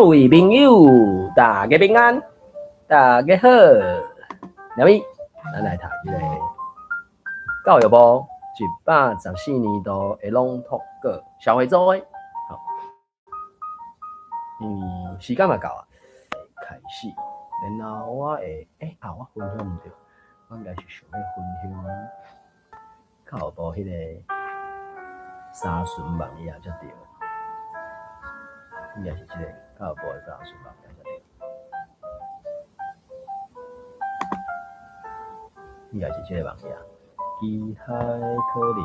各位朋友，大家平安，大家好。下面咱來讀這个教育部114年度的朗讀稿，社會組的。好，時間嘛到啊，開始。然後我會，啊，我分享毋對，我應該是想欲分享教育部彼個查詢網頁才對。應該是這个教育部的查詢網頁才對。應該是這个網頁，其他的可能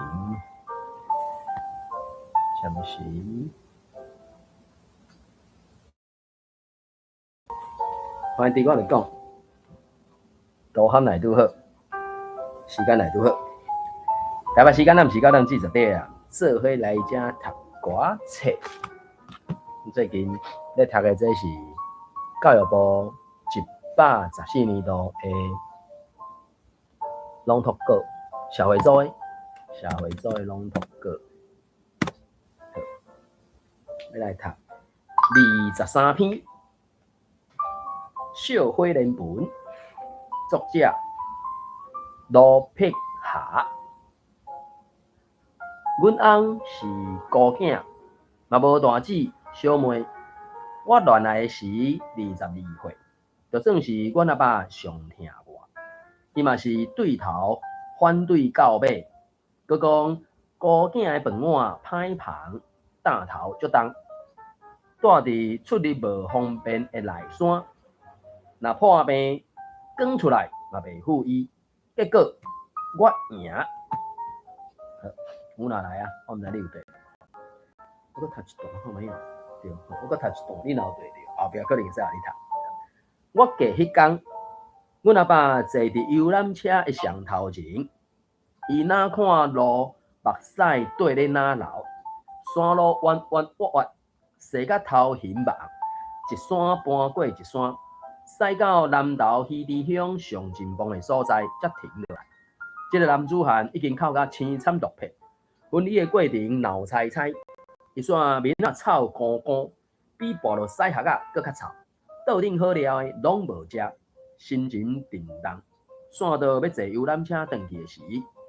暫時。反正佇我來講，導航來拄好，時間來拄好。台北時間暗時9點48啊，做伙來遮讀歌冊。最近咧讀的這是教育部114年度的朗讀稿，社會組的朗讀稿。好，欲來讀23篇。小火連盆，作者盧碧霞。阮翁是孤囝，嘛無大姊小妹。我戀愛時22歲，就算是阮阿爸上疼我，伊嘛是對頭反對到尾，閣講孤囝的飯碗歹捧，擔頭足重，蹛佇出入無方便的內山。若破病扛出來嘛袂赴醫，結果我贏。好，有哪來啊？我毋知你有對。我閣讀一段好無？對，我閣讀一段，你若有對著，後壁可能會使予你讀。我嫁彼工，阮阿爸坐佇遊覽車的上頭前，伊若看路，目屎綴咧哪流，山路彎彎彎彎，踅甲頭晕目，一山搬過一山。駛到南投魚池鄉上進步的所在，才停落來。這个男子漢已經哭甲青慘落魄，婚禮的過程鬧猜猜，伊煞面仔臭糊糊，比跋落屎礐仔閣較臭。桌頂好料的攏無食，心情沉重。散到欲坐遊覽車轉去的時，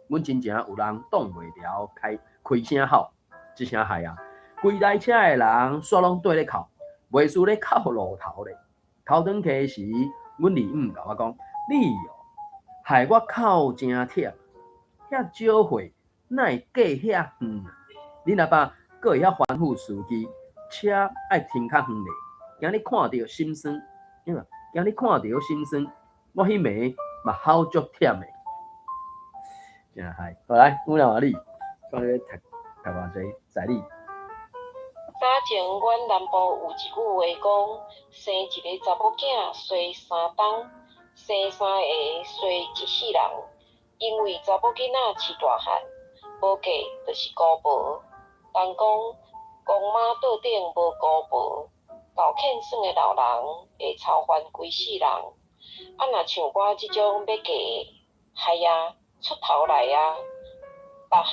阮親情有人擋袂牢，開開聲吼，這聲害啊！規台車的人煞攏綴咧哭，袂輸咧哭路頭咧。頭轉去時，阮二姆共我講：你哦，害我哭誠忝，遐少歲，哪會嫁遐遠？恁阿爸閣會曉吩咐司機，車愛停較遠咧，驚你看著心酸，對無？驚你看著心酸。我彼暝嘛哭足忝的，誠害。好來，阮阿你，講你欲讀讀偌濟，在你。早前阮南部有一句話講：生一个查某囝，衰三冬；生三个，衰一世人。因為查某囡仔飼大漢，無嫁就是孤婆。人講公媽桌頂無姑婆，夠欠耍的老人會操煩規世人。啊，若像我這種欲嫁的，害啊，出頭來啊，逐項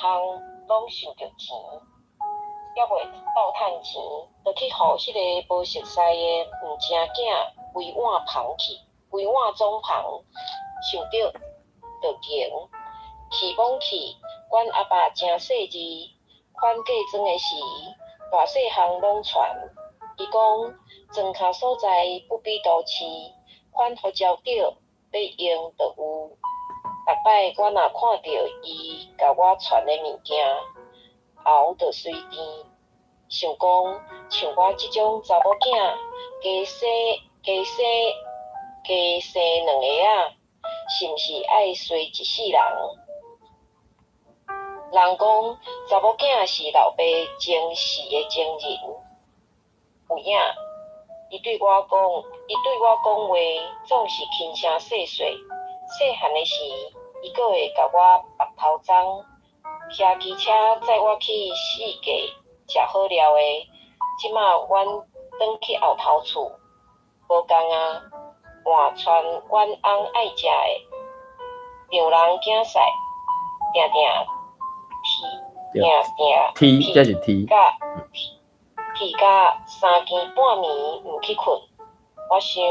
攏想著錢。猶未鬥趁錢，就去予彼个無熟似的毋成囝規碗捧去，規碗總捧，想著就驚。氣罔去，阮阿爸誠細膩，款嫁妝的時，大細項攏傳。伊講莊跤所在不比都市，款胡椒著欲用就有。逐擺我若看著伊共我傳的物件，喉就隨甜，想講像我這種查某囝，加生加生加生兩个仔，是毋是愛衰一世人？人講查某囝是老爸前世的情人，有影。伊對我講，伊對我講話總是輕聲細細。細漢的時，伊閣會共我縛頭鬃。騎機車載我去四界食好料的，這馬阮轉去後頭厝，無仝啊，換穿阮翁愛食的，丈人囝婿，定定踢，定定踢，這是踢，佮踢去甲三更半暝毋去睏。我想，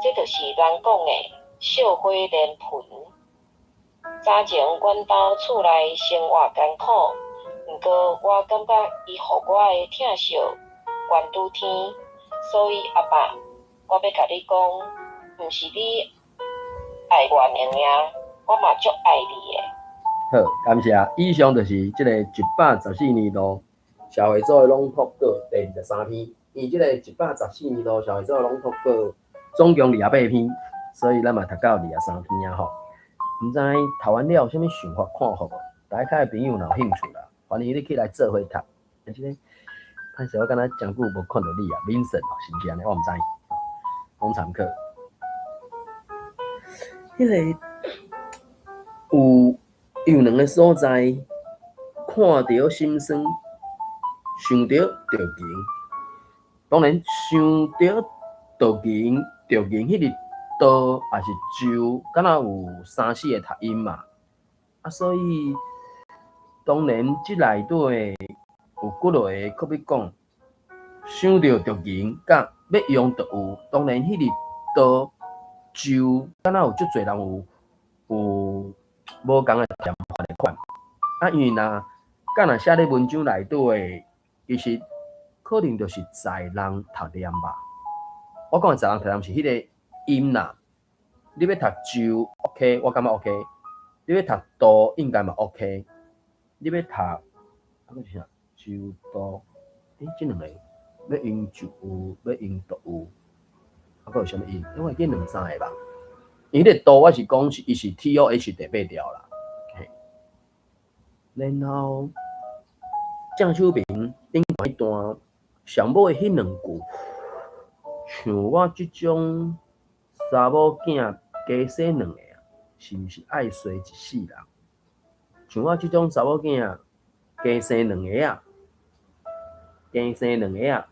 這就是人講的惜花連盆。早前阮兜厝內生活艱苦，毋過我感覺伊予我的疼惜懸拄天，所以阿爸，我欲共你講，毋是你愛我爾爾，我嘛足愛你的。好，感謝。以上就是這個114年度社會組的朗讀稿第23篇。伊這個114年度社會組的朗讀稿總共28篇，所以咱嘛讀到23篇啊吼。毋知讀完了有啥物想法看法無？大家的朋友若有興趣啦，歡迎你去來做伙讀。啊，這個歹勢，我敢若誠久無看著你啊，Vincent 哦，是毋是按呢？我毋知。講參考。彼個有兩个所在，看著心酸，想著著情。當然，想著著情，著情彼个道抑是就，敢若有三四个讀音嘛。啊，所以當然這內底有幾落个，閣欲講，想著著情，佮欲用著有。當然，彼个道就，敢若有足濟人有無仝的念法的款。啊，因為若敢若寫咧文章內底，其實可能就是在人讀念吧。我講的在人讀念是彼个音啦。你欲讀就 OK，我感覺 OK。你欲讀道應該嘛 OK。你欲讀啊，閣是啥？就道，欸，這兩个欲用就有，欲用就有，啊，閣有啥物音？因為記兩三个吧。因為彼個道我是講是伊是 TOH 第八調啦。嘿，然後鄭秋平頂懸彼段上尾彼兩句，像我這種查某囝加生兩个啊，是毋是愛衰一世人？像我這種查某囝加生兩个啊，加生兩个啊，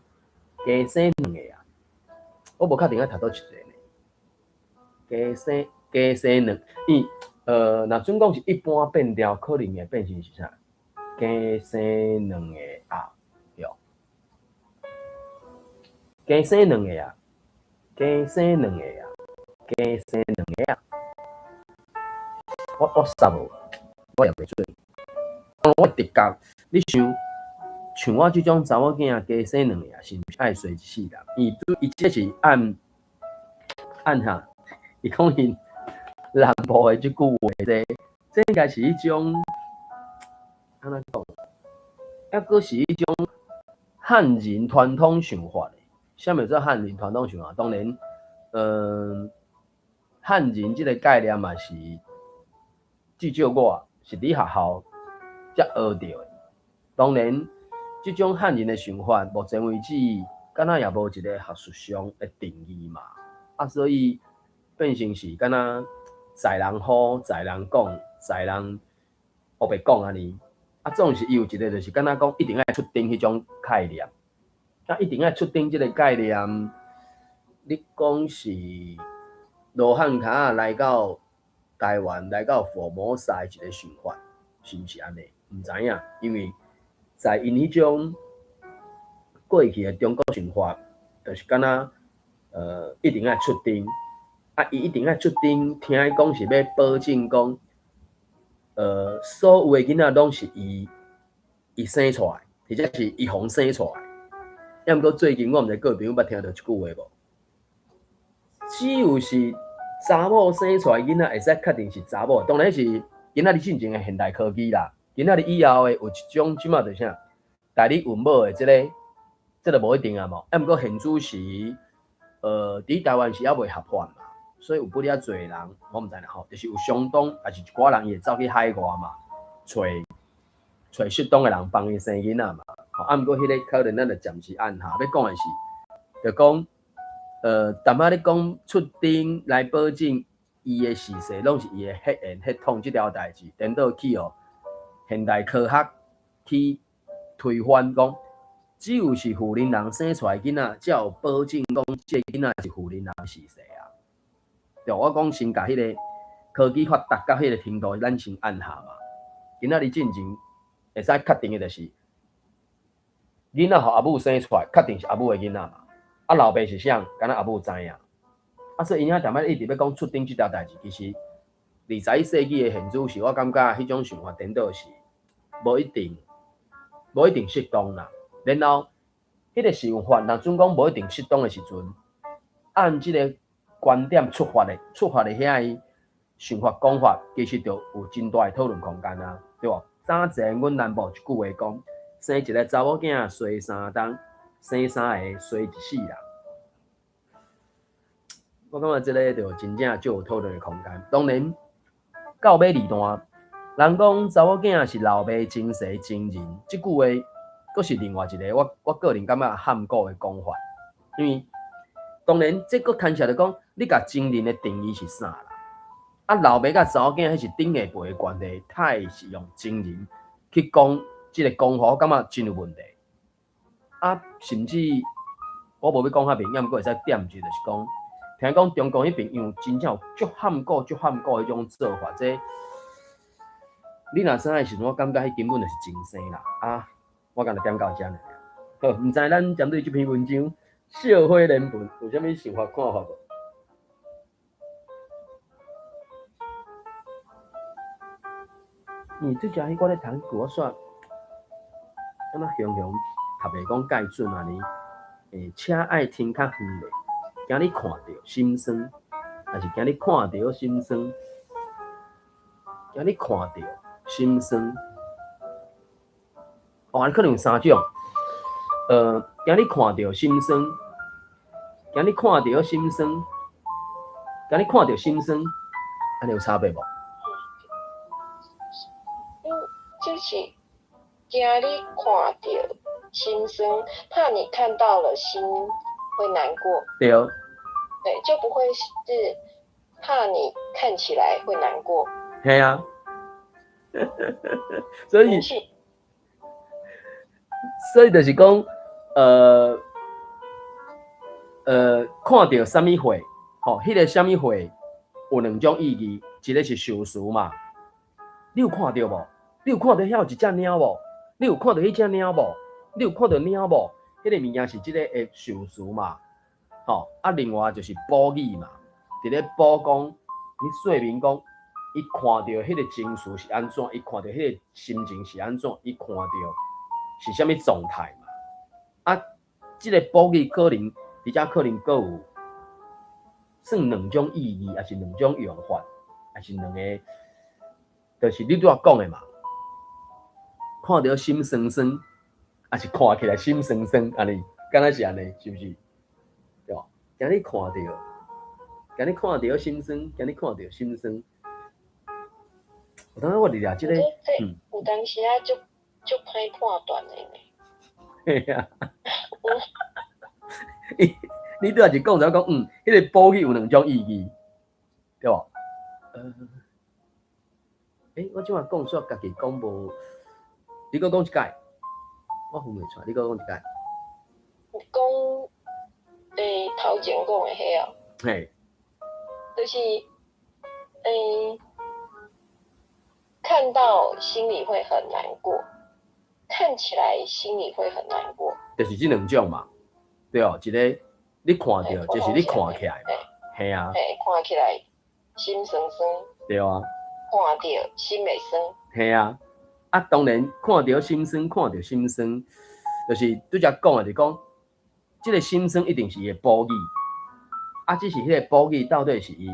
加生兩個啊，我無確定愛讀佗一个呢。加生加生兩，伊若準講是一般變調，可能會變成是啥？加生兩个啊，對。加生兩个啊，加生兩个啊，加生兩个啊。我煞無，我也袂準。我直覺，你想，像我這種查某囝加生兩個啊，是毋是愛衰一世人？伊伊這是按按啥？伊講𪜶南部的這句話，這應該是一種按怎講？抑閣是一種漢人傳統想法的。啥物叫做漢人傳統想法？當然，漢人這個概念嘛是，至少我是佇學校才學著的。當然，這種漢人的想法，目前為止，敢若也無一個學術上的定義嘛。啊，所以變成是敢若在人好，在人講，在人烏白講按呢。啊，總是伊有一個就是敢若講一定愛出丁彼種概念。啊，一定愛出丁這個概念，你講是羅漢跤來到台灣，來到福摩薩的一個想法，是毋是按呢？毋知影，因為在𪜶彼種過去的中國想法，就是敢若一定愛出丁，啊，伊一定愛出丁，聽伊講是欲保證講，所有的囡仔攏是伊生出來，或者是伊予生出來。抑毋過最近我毋知各位朋友捌聽著這句話無？只有是查某生出來囡仔會使確定是查某，當然是今仔日進前的現代科技啦。今仔日以後的有一種這馬就啥，代你孕母的這个，這个無一定啊無。抑毋過現主時，佇台灣是猶未合法嘛，所以有不爾濟人，我毋知啦吼，就是有相當，抑是一寡人伊會走去海外嘛，揣揣適當的人幫伊生囡仔嘛。吼，啊，毋過彼个可能咱就暫時按下。欲講的是，就講，淡仔咧講出丁來保證伊的氏世攏是伊的血緣血統這條代誌，顛倒去予現代科學去推翻講，只有是婦人人生出來囡仔，才有保證講這个囡仔是婦人人氏世啊。對，我講先共彼个科技發達到彼个程度，咱先按下嘛。今仔日進前會使確定的就是，囡仔予阿母生出來，確定是阿母的囡仔嘛。啊，老爸是啥？敢若阿母知影。啊，所以𪜶遐踮遐一直欲講出頂這條代誌，其實21世紀的現主時，我感覺彼種想法顛倒是無一定，無一定適當啦。然後，彼個想法若準講無一定適當的時陣，按這個觀點出發的，出發的遐個想法講法，其實就有真大的討論空間啊，對無？早前阮南部一句話講，生一個查某囝衰3冬，生三个衰一世人。我感覺這个就真正足有討論的空間。當然，到尾二段，人講查某囝是老爸前世情人，這句話，閣是另外一个我個人感覺譀古的講法。因為當然，這閣牽涉著講，你共情人的定義是啥啦？啊，老爸佮查某囝彼是頂下輩的關係，太是用情人去講這個講法，我感覺真有問題。啊，甚至我無欲講較明，抑毋過會使點一，就是講，聽講中國彼邊因為真正有足譀古、足譀古彼種做法，這你若知的時陣，我感覺彼根本就是情生啦。啊，我干焦點到遮爾。好，毋知咱針對這篇文章，笑火連文有啥物想法看法無？因為拄才彼我咧讀彼句，我煞感覺雄雄讀袂講蓋準按呢？車愛停較遠咧，驚你看著心酸，抑是驚你看著心酸，驚你看著心酸。哦，可能有三種，驚你看著心酸，驚你看著心酸，驚你看著心酸，按呢有差別無？就是驚你看著心酸，怕你看到了心會難過。對。對，就不會是怕你看起來會難過。嘿啊。所以，所以就是講，看著啥物貨，吼，彼個啥物貨有兩種意義，一個是修辭嘛，你有看著無？你有看著遐有一隻貓無？你有看著彼隻貓無？你有看著貓無？彼個物件是這个的修辭嘛，吼，啊，另外就是補語嘛，佇咧補講，你說明講，伊看著彼個情緒是按怎，伊看著彼個心情是按怎，伊看著是啥物狀態嘛。啊，這个補語可能，佇遮可能閣有算兩種意義，抑是兩種用法，抑是兩個，就是你拄仔講的嘛。看著心酸酸，抑是看起來心酸酸，按呢，敢若是按呢，是毋是？對無？驚你看著，驚你看著心酸，驚你看著心酸。有當時我佇掠這個，有當時啊，足足歹判斷的呢。嘿啊！你拄仔是講就講，彼個補語有兩種意義，對無？我這擺講煞家己講無，你閣講一擺，我分袂出來，你閣講一擺。講，頭前講的彼哦。嘿。就是，看到心裡會很難過，看起來心裡會很難過。就是這兩種嘛，對哦，一個你看著，就是你看起來嘛，嘿啊。嘿，看起來心酸酸。對啊。看著心會酸。嘿啊，啊，當然看著心酸，看著心酸，就是拄才講的，就講這個心酸一定是伊的補語，啊，只是彼個補語到底是伊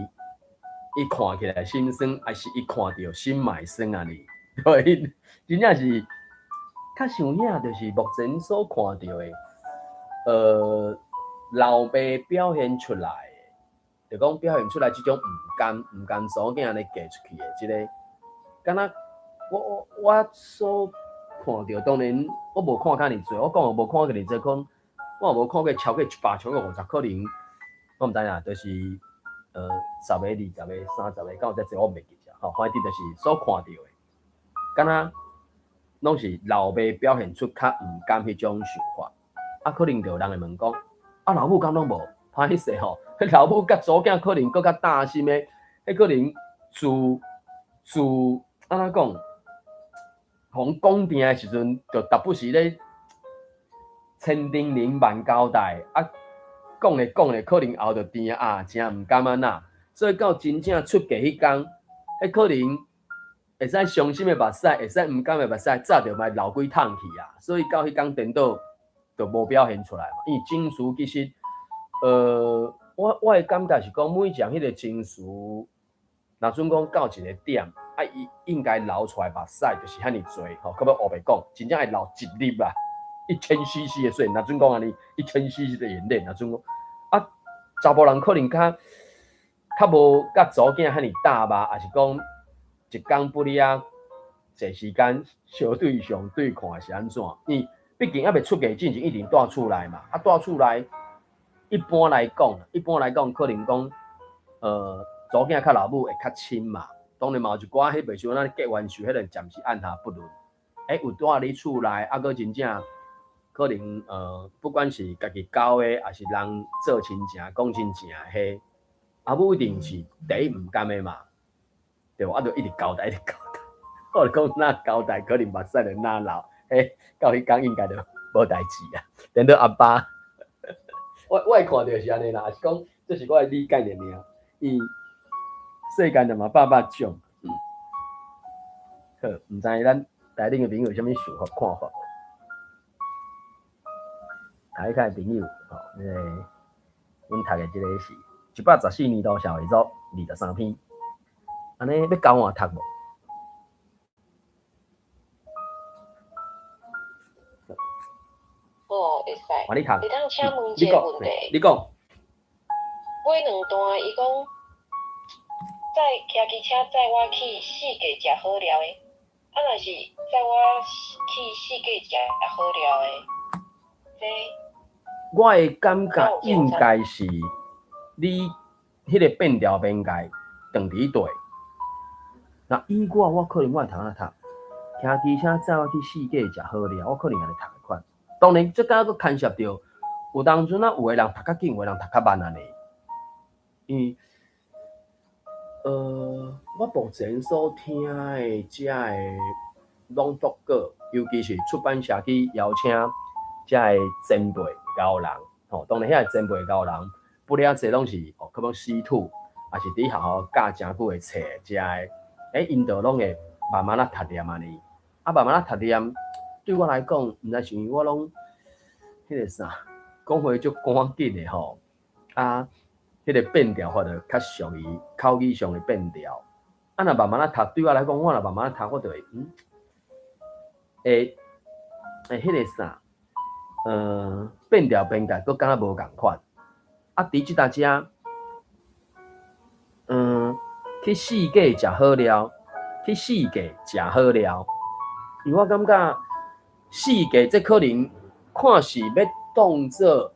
看起來心酸，還是伊看著心嘛會酸啊？呢，對，真正是較像遐，就是目前所看著的，老爸表現出來的，就講表現出來這種毋甘毋甘查某囝按呢嫁出去的，這個，敢若我所看著，當然我無看較爾濟，我講我無看過爾濟，可能我無看過超過100，超過50，可能我毋知影，就是10个、20个、30个，敢有遮濟我毋會記者，吼，反正就是所看著的，敢若攏是老爸表現出較毋甘彼種想法，啊，可能就有人會問講，啊，老母敢攏無？歹勢吼，彼老母佮查某囝可能閣較擔心的，彼可能自自按怎講，予阮講定的時陣，就逐不時咧，千叮嚀萬交代啊，講咧講咧，可能後就甜啊，誠毋甘按怎，所以到真正出嫁彼工，彼可能會使傷心的目屎，會使毋甘的目屎，早就嘛流幾桶去啊。所以到彼工顛倒就無表現出來嘛。因為情緒其實，我的感覺是講，每一人彼個情緒，若準講到一個點，啊，伊應該流出來目屎就是遐爾濟吼，閣欲烏白講，真正會流一粒啊，1000 cc 的水，若準講按呢，1000 cc 的眼淚，若準講，啊，查埔人可能較無佮查某囝遐爾大吧，抑是講一工不離啊，濟時間相對相對看是按怎？因為畢竟猶未出嫁進前一定蹛厝內嘛，啊，蹛厝內，一般來講，可能講，查某囝佮老母會較親嘛。當然嘛有一寡彼袂像咱結冤仇，彼個暫時按下不論。欸，有蹛佇厝內，啊，閣真正可能不管是家己交的，抑是人做親情、講親情彼，阿母一定是第一毋甘的嘛，對無？啊，就一直交代，一直交代。我就講若交代，可能目屎就若流，彼到彼工應該就無代誌啊。等到阿爸，我會看著是按呢啦，是講這是我的理解爾。伊世間就嘛百百種，好，毋知咱台頂的朋友有啥物想法看法無？台下的朋友，吼，那個阮讀的這個是114年度社會組23篇，按呢欲交換讀無？哦，會使。換你讀。會當請問一個問題。你講。尾兩段伊講，載騎機車載我去四界食好料的，啊若是載我去四界食好料的，這。我的感覺應該是你彼個變調邊界斷佇佗。若以我，我可能我會通按呢讀，騎機車載我去四界食好料，我可能按呢讀的款。當然，這敢閣牽涉著有當陣啊，有的人讀較緊，有的人讀較慢按呢。因為，我目前所聽的遮的朗讀稿，尤其是出版社去邀請遮的前輩高人，吼，當然遐個前輩高人，不了濟攏是哦，可能師徒，抑是佇學校教誠久的冊遮的，欸，𪜶就攏會慢慢仔讀念按呢。啊，慢慢仔讀念，對我來講，毋知是因為我攏彼個啥，講話足趕緊的吼，啊，彼個變調法就較屬於口語上的變調。啊，若慢慢仔讀，對我來講，我若慢慢仔讀，我就會嗯，會會彼個啥，變調邊界閣敢若無仝款。啊，佇這搭遮，去四界食好料，去四界食好料，因為我感覺四界這可能看是欲當做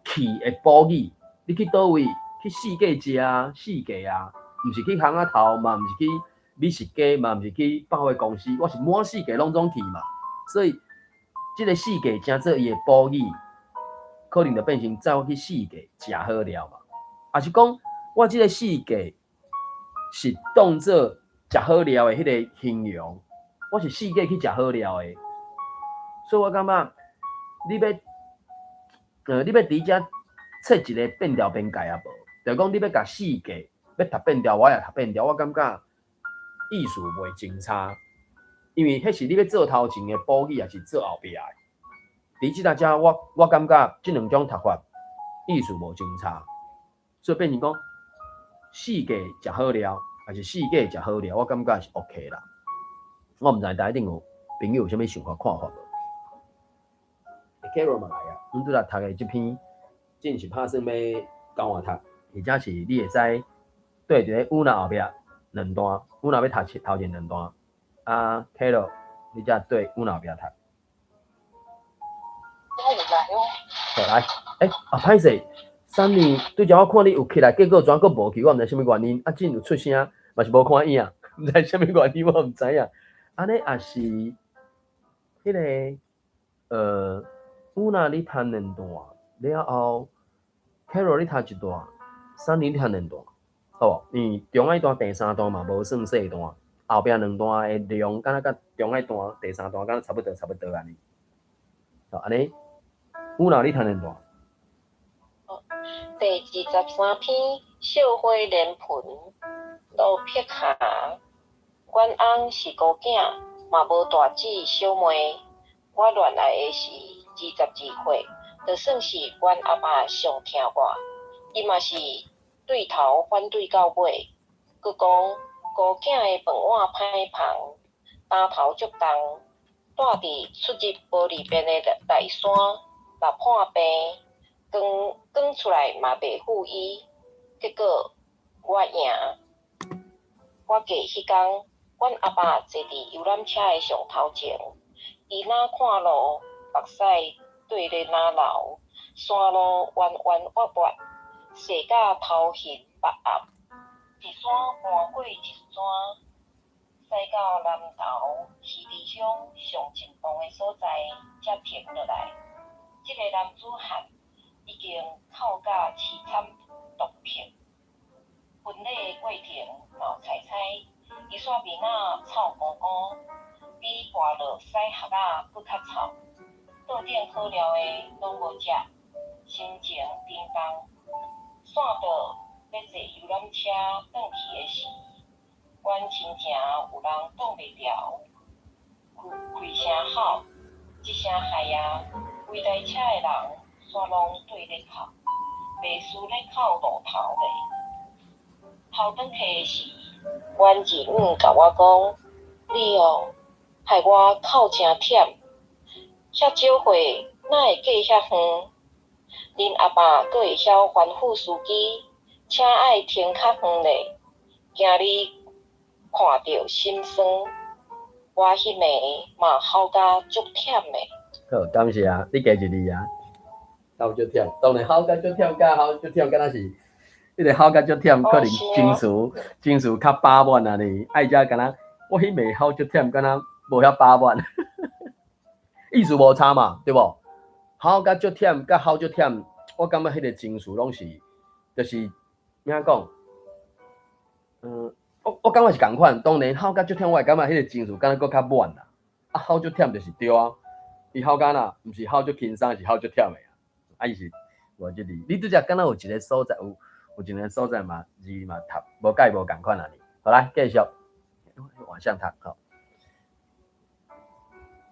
去的補語，你去佗位？去四界食啊，四界啊，毋是去巷仔頭，嘛毋是去美食街，嘛毋是去百貨公司，我是滿四界攏總去嘛。所以，這個四界成做伊的補語，可能就變成載我去四界食好料嘛。抑是講，我這個四界是當做食好料的彼個形容，我是四界去食好料的。所以我感覺，你欲佇遮設一個變調邊界也無？就是講，你欲共四界欲讀變調，我也讀變調，我感覺意思袂真差，因為彼是你欲做頭前的補語，抑是做後壁的。佇這搭遮，我感覺這兩種讀法意思無真差，所以變成講四界食好料，抑是四界食好料，我感覺是 OK 啦。我毋知台頂有朋友有啥物想法看法無？Carol 嘛來啊，阮拄才讀的這篇，真是拍算欲交換讀，或者是你會使對佇咧烏若後壁兩段，烏若欲讀頭前兩段，啊，Carol，你才對烏若後壁讀。我有來哦。好來，欸，啊，歹勢，三年拄才我看你有起來，結果怎閣無去？我毋知啥物原因。啊，真有出聲，嘛是無看影，毋知啥物原因，我毋知影。按呢也是，彼個，烏若你讀兩段了後，Carol 你讀一段，三年你讀兩段，好無？因為中間段第三段嘛無算細段，後壁兩段的量敢若佮中間段第三段敢若差不多差不多按呢。好，按呢，有哪你讀兩段？第23篇惜花連盆，羅碧霞。阮翁是孤囝，嘛無大姊小妹。我戀愛的時22歲，就算是阮阿爸上疼我，伊嘛是對頭反對到尾，閣講孤囝的飯碗歹捧，擔頭足重，蹛佇出入無利便的大山，若破病，扛扛出來嘛袂赴醫。結果我贏。我嫁彼工，阮阿爸坐佇遊覽車的上頭前，伊若看路，目屎對咧若流，山路彎彎彎彎，踅甲頭晕目暗，一山搬過一山，駛到南投魚池鄉上盡頭的所在，才停落來。這個男子漢已經哭甲淒慘獨特，婚禮過程鬧彩彩，伊煞面仔臭糊糊，比跋落屎礐仔閣較臭。桌頂好料的攏無食，心情沉重。散到欲坐遊覽車轉去的時，阮親情有人擋袂牢，開開聲吼，這聲害啊！規台車的人煞攏對咧哭，袂輸咧哭路頭咧。頭轉去的時，阮二姆共我講：你哦，害我哭誠忝，遐少歲哪會嫁遐遠？恁阿爸閣會曉吩咐司機，車愛停較遠咧，驚你看著心酸。我彼暝嘛哭甲足忝的。好，感謝啊，你加一字啊，哭足忝，當然哭甲足忝，佮哭足忝，敢若是，彼個哭甲足忝，可能情緒情緒較飽滿啊呢，愛遮敢若我彼暝哭足忝，敢若無遐飽滿，意思無差嘛，對無？哭甲足忝，佮哭足忝，我感覺彼個情緒攏是，就是按怎講？我感覺是仝款，當然哭甲足忝，我會感覺彼個情緒敢若閣較滿啦。啊，哭足忝就是對啊，伊哭甲哪，毋是哭足輕鬆，是哭足忝的啊。啊，伊是無這字，你拄則敢若有一個所在，有一個所在嘛，字嘛讀無佮伊無仝款啊。好來，繼續往上讀，好。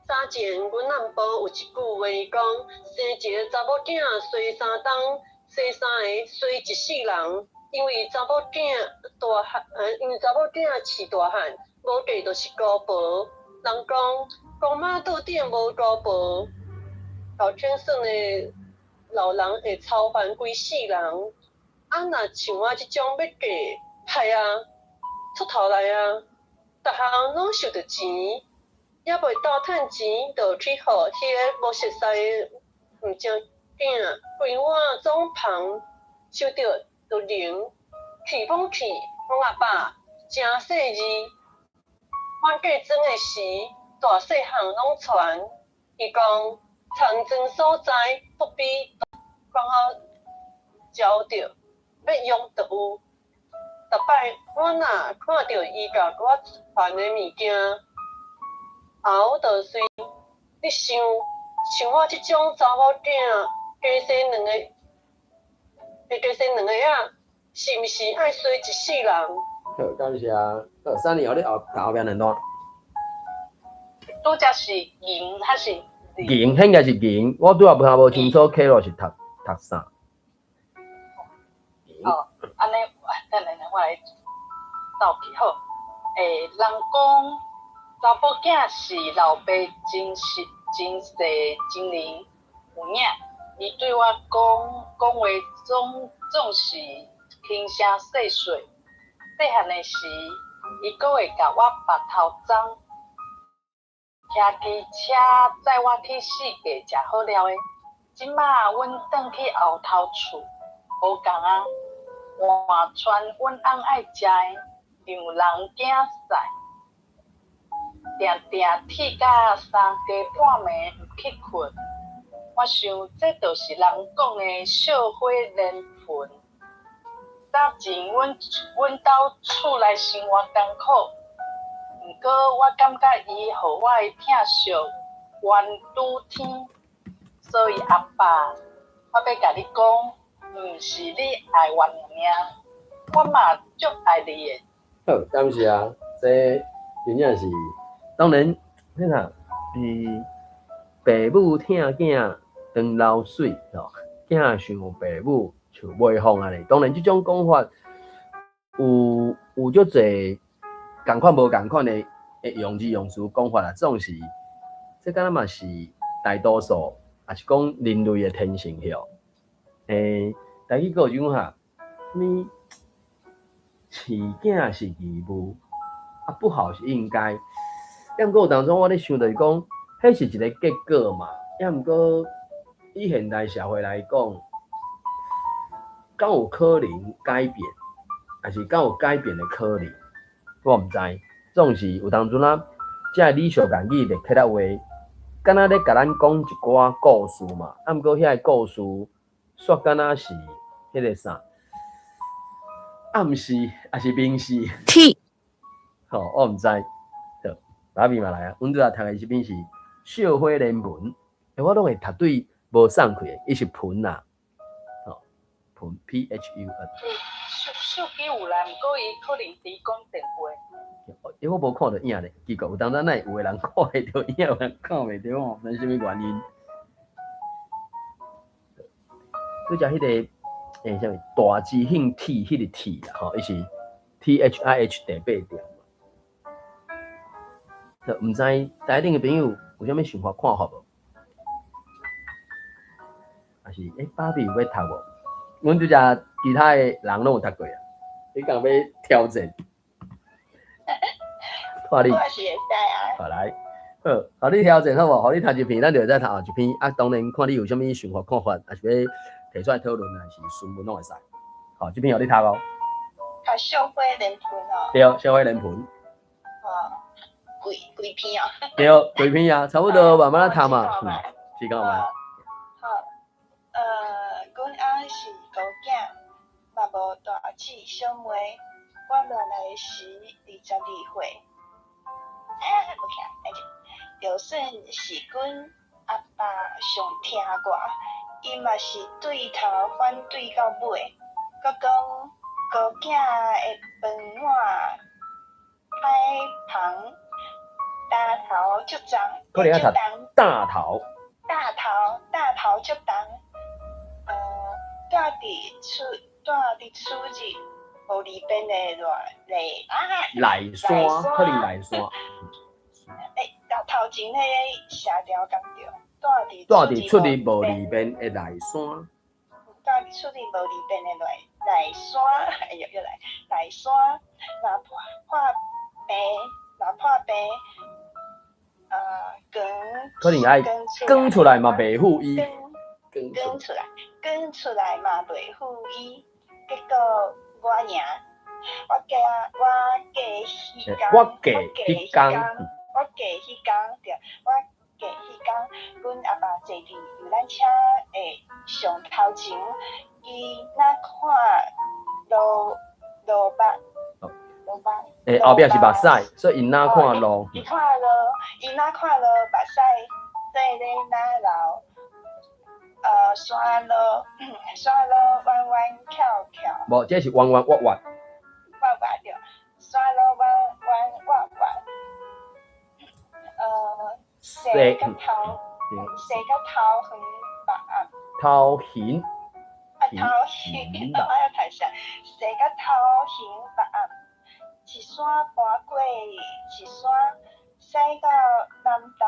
早前阮南部有一句話講：生一个查某囝衰三冬，生三个衰一世人。因為查某囝大漢，因為查某囝飼大漢，無嫁就是孤婆。人講公媽桌頂無孤婆，老天算的老人會操煩規世人。啊，若像我這種欲嫁，害啊，出頭來啊，逐項攏受著錢，猶未鬥趁錢，就去予彼个無熟似的毋正囝，規碗總芳，收著就靈，氣攏氣，阮阿爸誠細膩。阮嫁妝的時，大細項攏傳。伊講田庄所在不比講好招著，欲用就有。逐擺我若看著伊共我傳的物件，後就隨咧想，像我這種查某囝，加生兩個，會加生兩个仔，是毋是愛衰一世人？好，感謝。好，三年後你後後壁兩段。拄則是銀還是？銀，應該是銀。我拄仔無聽無清楚，開落是讀讀啥？哦，按呢，等下我來鬥記好。欸，人講查某囝是老爸真實真細真靈有影。伊對我講講話總總是輕聲細說。細漢的時，伊閣會共我縛頭鬃，騎機車載我去四界食好料的。這馬阮轉去後頭厝，無仝啊，換穿阮翁愛食的，讓人驚屎，定定鐵甲三更半暝毋去睏。我想這就是人講的惜花連盆。早前阮兜厝內生活艱苦，毋過我感覺伊予我的疼惜懸拄天。所以阿爸，我欲共你講，毋是你愛我爾，我嘛足愛你的。好，感謝啊，這真正是，當然，彼啥，爸母疼囝當流水吼，囝想爸母像尾風按呢。當然，這種講法有足濟仝款無仝款的用字用詞講法啦，總是這敢若嘛是大多數，抑是講人類的天性吼。台語閣有一句哈，啥物飼囝是義務，啊不孝是應該。抑毋過有當陣我咧想就是講，彼是一个結果嘛。抑毋過以現代社會來講，敢有可能改變，抑是敢有改變的可能？我毋知。總是有當陣啊，這个理想言語咧起來話，敢若咧共咱講一寡故事嘛。啊，毋過遐个故事，煞敢若是彼个啥？暗示，抑是明示？ T 吼，我毋知。好，芭比嘛來啊，阮拄仔讀的這篇是笑話連文，我攏會讀對無送去的，伊是盆啦，吼，盆 P H U N。手機有來，毋過伊可能佇講電話。欸，我無看著影咧，奇怪，有當陣哪會有的人看會著影，有人看袂著吼，毋知啥物原因。拄才彼个，啥物大之興鐵彼個鐵啦，吼，伊是 T H I H 第八點。毋知台頂的朋友有啥物想法看法無？抑是芭比有欲讀無？阮拄才其他的人攏有讀過啊。你敢欲挑戰？看你。我是會使啊。好來，好，予你挑戰好無？予你讀一篇，咱就會使讀後一篇。啊，當然看你有啥物想法看法，抑是欲提出來討論，抑是詢問攏會使。好，這篇予你讀哦。讀笑話連篇哦。對，笑話連篇。哦，規篇哦。對，規篇啊，差不多慢慢仔讀嘛。試看覓。好，阮翁是孤囝，嘛無大姊小妹。我戀愛時22歲。啊，無聽，來者。就算是阮阿爸上疼我，伊嘛是對頭反對到尾，閣講孤囝的飯碗歹捧，擔頭足重，可能愛讀擔頭。擔頭，擔頭足重。住佇出入無利便的賴啊，內山，可能內山。頭前彼個寫條敢對？住佇出入無利便的內山。住佇出入無利便的內山，哎呦，又來內山，若破病，若破病，可能愛扛出來嘛袂赴醫。扛出來，扛出來嘛袂赴醫，結果我贏，我嫁彼工，我嫁彼工，我嫁彼工對，我嫁彼工，阮阿爸坐佇遊覽車的上頭前，伊若看路路目，路目。後壁是目屎，所以𪜶若看路。伊看路，伊若看路目屎對咧哪流？山路彎彎翹翹。無，這是彎彎彎彎。彎彎對，山路彎彎彎彎。踅甲頭，踅甲頭昏目暗。頭晕。啊，頭晕，我要讀啥？踅甲頭晕目暗，一山搬過一山，駛到南投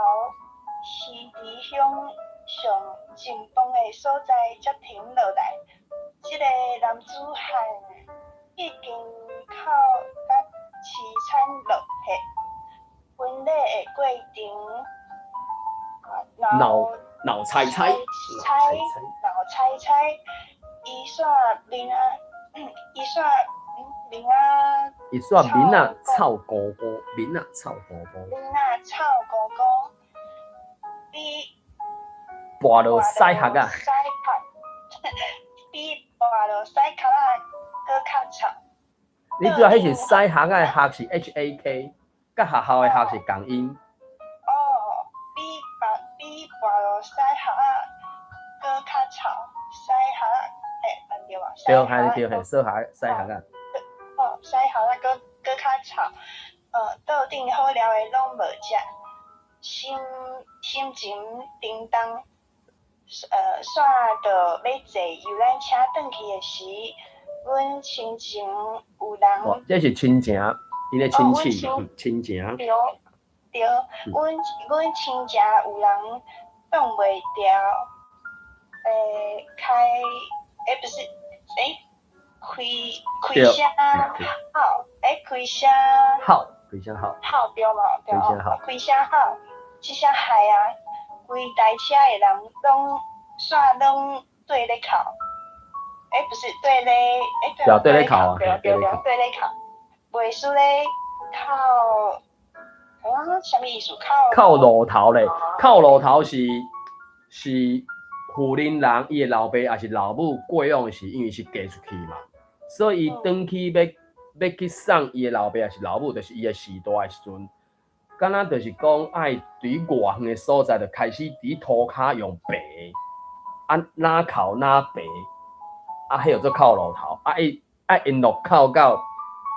魚池鄉上盡崩的所在，才停落來。這个男子漢已經哭甲淒慘落魄，婚禮的過程鬧鬧猜猜，猜鬧猜猜，伊煞面仔，伊煞面仔，伊煞面仔臭糊糊，面仔臭糊糊，面仔臭糊糊，比跋落屎箬仔，屎箬，比跋落屎箬仔閣較臭。你知影彼是屎箬仔的箬是 H A K，佮學校的學是仝音。哦，比跋落屎箬仔對，係對，係洗鞋洗鞋仔。哦，洗鞋仔閣閣較臭。桌頂好料的攏無食，心心情沉重。煞著欲坐遊覽車轉去的時，阮親情有人。哦，這是親情，𪜶的親戚，親情。對對，阮阮親情有人擋袂牢，開，不是，開開聲吼，開聲。吼，開聲吼。吼對無？對哦，開聲吼，這聲害啊！規台車的人攏煞攏對咧哭，不是對咧，對對咧哭啊，對對對，對咧哭，袂輸咧哭，啊，啥物意思？哭。哭路頭咧，哭路頭是是婦人人伊的老爸抑是老母過往時，因為是嫁出去嘛，所以伊轉去欲欲去送伊的老爸抑是老母，就是伊的序大的時陣。敢若就是講愛佇外遠的所在，就開始佇塗跤用爬，啊，哪哭哪爬，啊，彼叫做哭路頭，啊，伊愛沿路哭到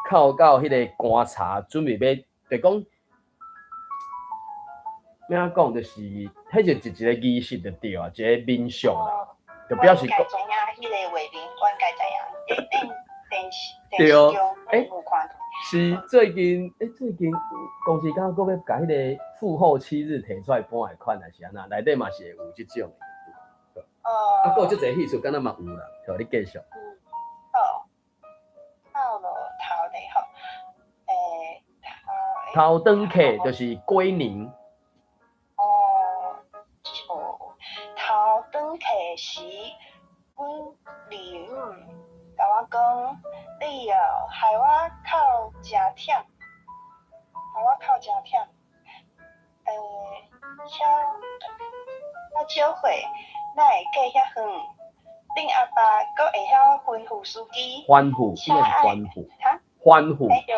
哭到彼个棺柴，準備欲，就講，欲按怎講，就是，彼就一一個儀式就對啊，一個民俗啦，就表示講。我知影彼个畫面，我應該知影，電電視對電視中有看到。是最近，最近公司敢閣欲共彼个父後七日提出來播的款，還是按怎？內底嘛是會有這種的。哦。啊，閣有足濟戲出，敢若嘛有啦，好，你繼續。好，哭路頭咧吼，頭。頭轉客就是過年。哦，哦，頭轉客時，阮二姆共我講，你哦，害我哭誠忝，害我哭誠忝。遐遐少歲，哪會過遐遠？恁阿爸閣會曉吩咐司機。吩咐，應該是吩咐。哈？吩咐。對，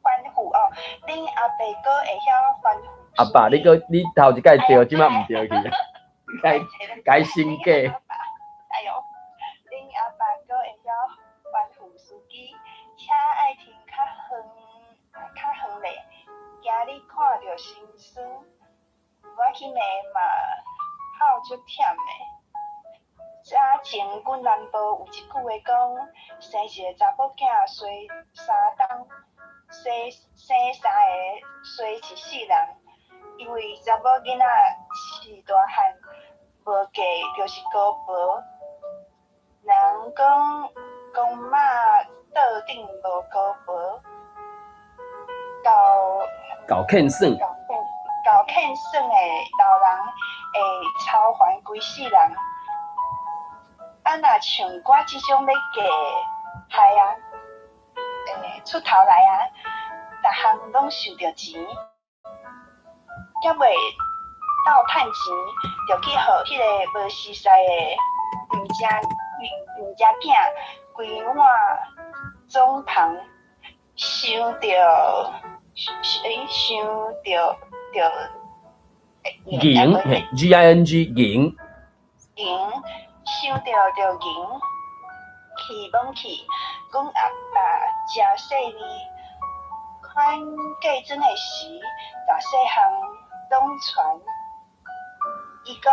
吩咐哦，恁阿爸閣會曉吩咐。阿爸，你閣你頭一擺對，這擺毋對去，改改新改。哎喲，恁阿爸閣會曉吩咐司機，車愛停較遠，較遠咧，驚你看著心酸。我去罵嘛，哭足忝的。早前阮南部有一句話講，生一个查某囝衰三冬，生生三个衰一世人。因為查某囡仔飼大漢，無嫁就是姑婆。人講公媽桌頂無姑婆，夠夠欠耍，夠欠耍的老人會操煩規世人。啊，若像我這種欲嫁害啊，出頭來啊，逐項攏受著錢，猶未鬥趁錢，就去予彼个無熟似的毋食毋食囝，規碗總旁想著，想著著銀嘿，G I N G 銀，銀想著著銀，去罔去，阮阿爸誠細膩，款嫁妝的時，大細項攏傳。伊講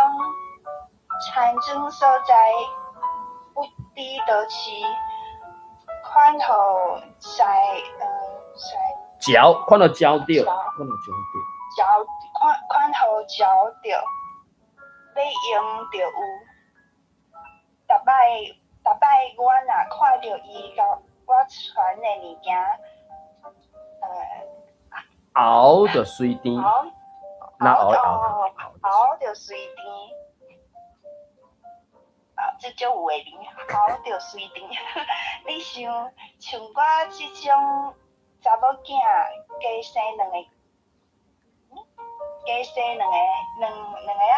田庄所在不知倒市，款予賽賽。嚼，款予嚼著，款予嚼著。嚼，款款予嚼著，欲用就有。逐擺逐擺我若看著伊共我傳的物件，喉就隨甜，那喉喉喉就隨甜。啊，這足有畫面，喉就隨甜。你想，像我這種查某囝，加生兩個，加生兩個，兩兩个仔，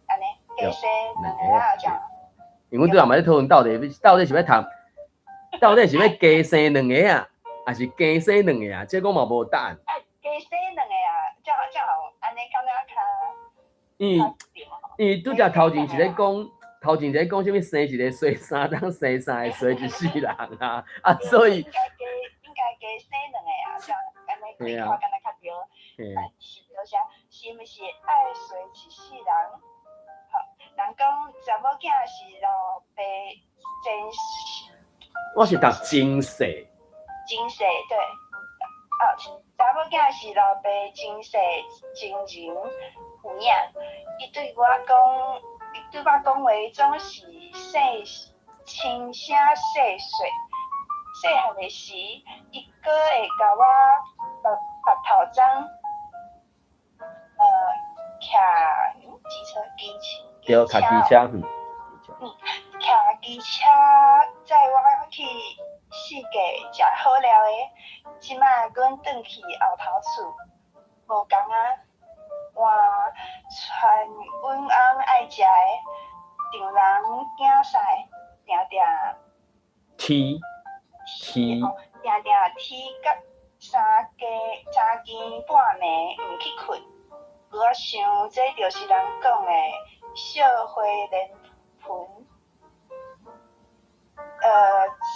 按呢，加生兩个仔這樣。因為阮拄仔嘛咧討論到底是欲讀，到底是欲加生兩個仔，抑是加生兩個仔？這個嘛無答案。啊，加生兩個仔，這這樣按呢感覺較。因為因為拄才頭前是咧講，頭頭前一个講啥物生一个衰三冬，生三个衰一世人啊，啊，所以應該加生兩个啊，這樣按呢開口敢若較著。是多謝，是毋是愛衰一世人？吼，人講查某囝是老爸前世。我是讀前世。前世對，哦，查某囝是老爸前世情人有影，伊對我講，伊對我講話總是細輕聲細說。細漢的時，伊閣會共我縛縛頭鬃，騎機車機車。對，騎機車，嗯。騎機車載我去四界食好料的。這擺阮轉去後頭厝，無仝啊，換穿阮翁愛食的，丈人囝婿，定定天天，定定天甲三更三更半暝毋去睏。我想這就是人講的惜花連盆。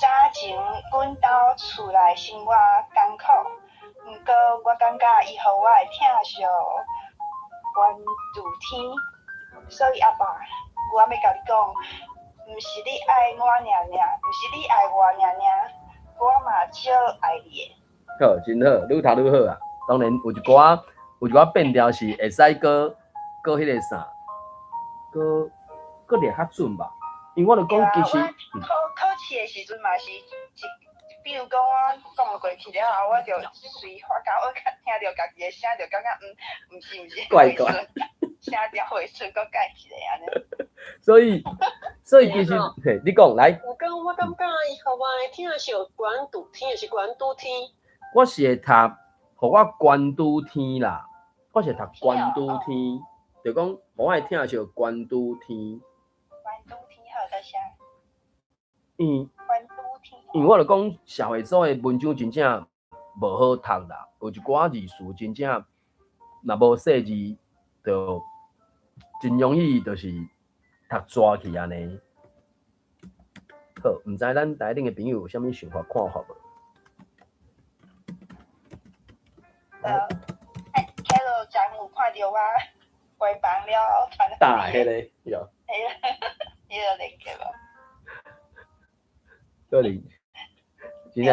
早前阮兜厝內生活艱苦，毋過我感覺伊予我的疼惜懸佇天，所以阿爸，我欲共你講，毋是你愛我爾爾，毋是你愛我爾爾，我嘛足愛你的。好，真好，愈讀愈好啊！當然有一寡有一寡變調是會使閣閣彼个啥，閣閣掠較準吧。因為我著講其實，考考試的時陣嘛是一，比如講我講過去了後，我就隨發覺我聽著家己的聲，就感覺毋是毋是，怪怪，聲調會順，閣改一下按呢。所以其實，嘿，你講來。有講我感覺伊予我的疼惜懸佇天，抑是懸拄天。我是會讀，予我懸拄天啦。我是會讀懸拄天，就講予我的疼惜懸拄天。懸拄天好多謝。嗯。懸拄天。因為我著講社會組的文章真正無好讀啦，有一寡字詞真正若無細膩，就真容易就是讀蛇去按呢。好，毋知咱台頂的朋友有啥物想法看法無？欸，Carol 昨有看著我關房了，傳打彼个，有。彼个連結無？可能真正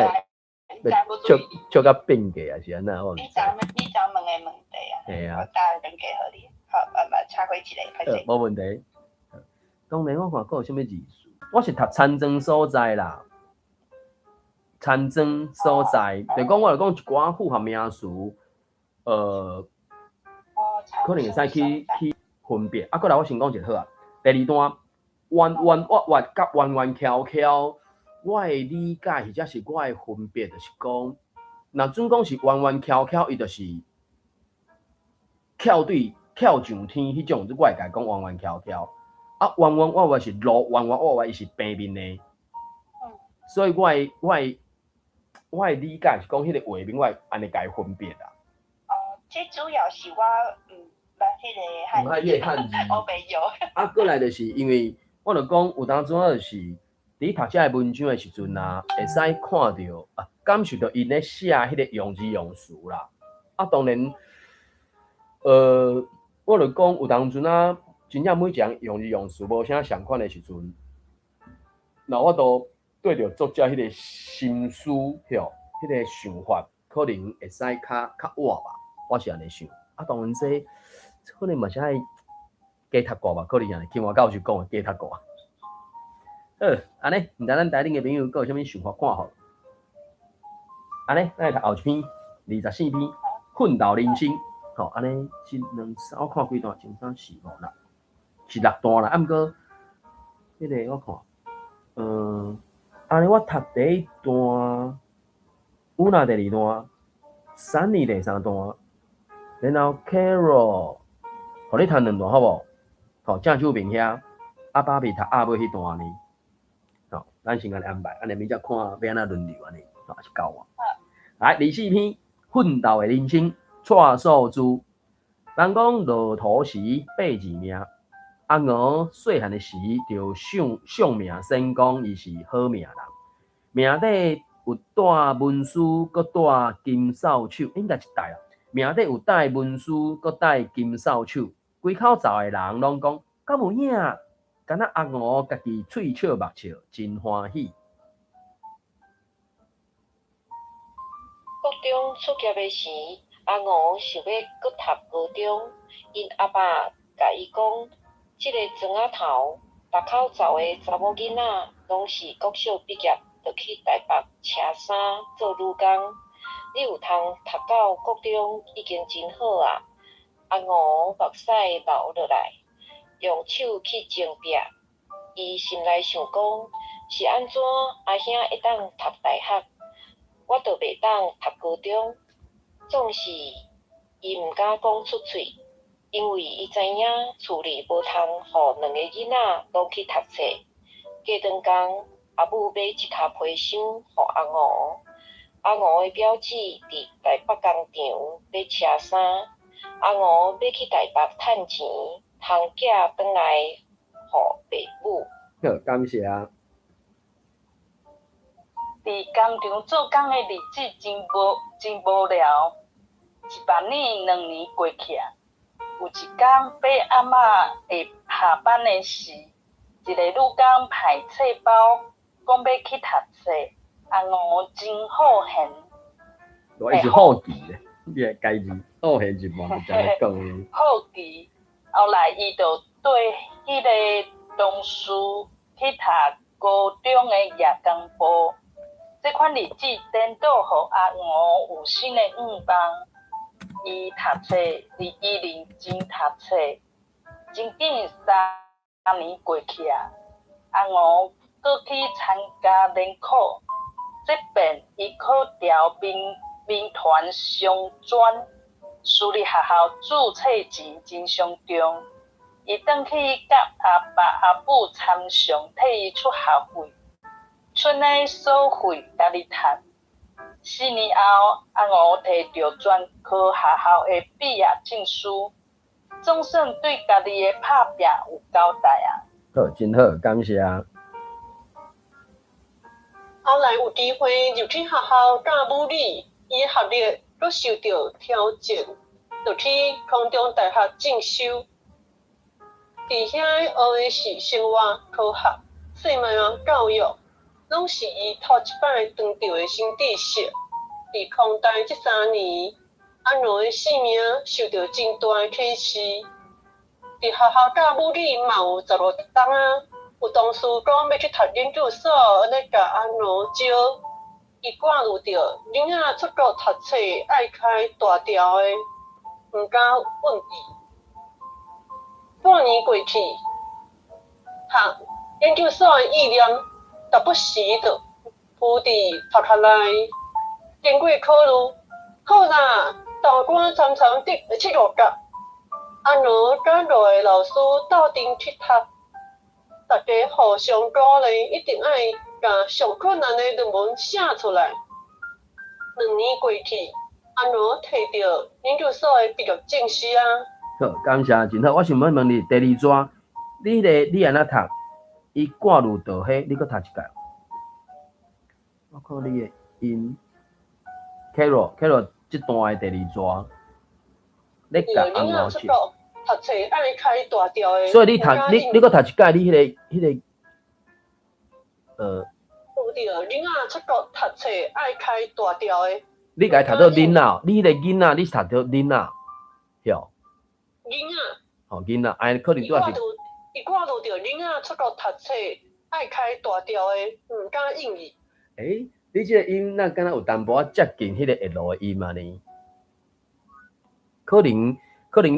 笑笑甲變過啊，是按怎？我毋知。你昨問的問題啊，嘿啊，我答連結予你。好，啊，插過一个，歹勢。無問題。當然，我看閣有啥物字詞？我是讀田莊所在啦，田莊所在，就講我就講一寡複合名詞，可能會使去分別。啊，過來我先講一個好啊。第二段，彎彎彎彎佮彎彎翹翹，我的理解或者是我的分別，就是講，若準講是彎彎翹翹，伊就是翹對翹上天彼種，我會共伊講彎彎翹翹。啊，彎彎彎彎是路彎彎彎彎，伊是平面的。所以我的理解是講，彼個畫面我會按呢共伊分別啦。哦，這主要是我毋捌彼個漢毋捌彼個漢字。我袂曉。啊，過來就是因為我著講有當陣就是佇讀這个文章的時陣啊，會使看著啊，感受著𪜶咧寫彼個用字用詞啦。啊，當然，我著講有當陣啊，真正每一個人用字用詞無啥仝款的時陣，若我都對著作者彼個心思，吼，彼個想法，可能會使較較活吧。我是按呢想。啊，當然這可能嘛是愛加讀過吧，可能按呢，金華教授講的加讀過。好，按呢，毋知咱台頂的朋友閣有啥物想法看法？按呢，咱來讀後一篇，24篇，奮鬥人生。吼，按呢，一、兩、三，我看幾段，一、三、四、五、六，是六段啦。啊，毋過，彼個我看，按呢我讀第一段，有哪第二段，三年第三段，然後 Carol，予你讀兩段好無？吼，鄭秀平遐，阿爸比讀阿尾彼段呢。吼，咱先按呢安排，按呢明才看欲按怎輪流按呢，吼，是夠啊。來，24篇，奮鬥的人生，蔡素珠。人講落塗時八字命，阿娥細漢的時就相相名先講，伊是好命人，命底有帶文書，閣帶金掃帚，應該是帶啦。命底有帶文書，閣帶金掃帚，規口罩的人攏講，敢有影？敢若阿娥家己喙笑目笑，真歡喜。國中出業的時，阿娥想欲閣讀高中，𪜶阿爸共伊講：這个庄仔頭，逐口罩的查某囡仔，攏是國小畢業就去台北車衫做女工。你有通讀到國中已經真好矣。阿娥目屎流落來，用手去爭壁。伊心內想講：是按怎阿兄會當讀大學，我就袂當讀高中？總是伊毋敢講出喙，因為伊知影厝裡無通予兩个囡仔攏去讀冊。過兩工，阿母買一跤皮箱予阿娥。阿娥的表姊佇台北工廠咧車衫。阿娥欲去台北趁錢，通寄轉來予爸母。好，感謝。佇工廠做工的日子真無聊，一百年兩年過去啊。有一工，八阿嬤下班的時，一个女工派冊包，講欲去讀冊。阿娥真好閒。我伊是好奇咧，你會改字，好閒是無就按呢講。好奇，後來伊就綴彼个同事去讀高中的夜工部。這款日子顛倒，予阿娥有新的願望。伊讀冊，伊認真讀冊，真緊3年過去啊，阿娥閣去參加聯考，這遍伊考著民團商專，私立學校注冊錢真傷重。伊轉去佮阿爸阿母參詳，替伊出學費，賰的所費家己趁。4年後，阿娥提著專科學校的畢業證書，總算對家己的拍拚有交代啊！好，真好，感謝。後來有機會入去學校教物理，伊的學歷閣受著挑戰，就去空中大學進修。佇遐學的是生活科學、生命教育，攏是伊頭一擺當著的新知識。佇空大這3年，阿娥的性命受著真大的啟示。佇學校教物理嘛有15冬啊，有同事講欲去讀研究所，按呢共阿娥招，伊掛慮著囡仔出國讀冊愛開大條的，毋敢允伊。半年過去，讀研究所的意念，時不時就浮佇頭殼內。經過考慮，好啦，豆干摻摻得七五角，阿娥佮五个老師鬥陣去讀，大家互相鼓勵，一定愛共上困難的論文寫出來。2年過去，阿娥提著研究所的畢業證書啊。好，感謝，真好。我想欲問你，第二逝，你彼个你按怎讀？伊掛入著彼，你閣讀一擺。我看你的音，Carol，Carol，這段的第二逝，你共阿娥出國讀冊愛開大條的。所以你讀你閣讀一擺，你彼个。有著，囡仔出國讀冊愛開大條的。你共伊讀做囡仔，你彼个囡仔，你是讀做囡仔，對。囡仔。吼，囡仔，哎，可能拄仔是。伊掛慮著囡仔出國讀冊愛開大條的，毋敢應伊。欸，你這个音若敢若有淡薄仔接近彼个 L 的音按呢？可能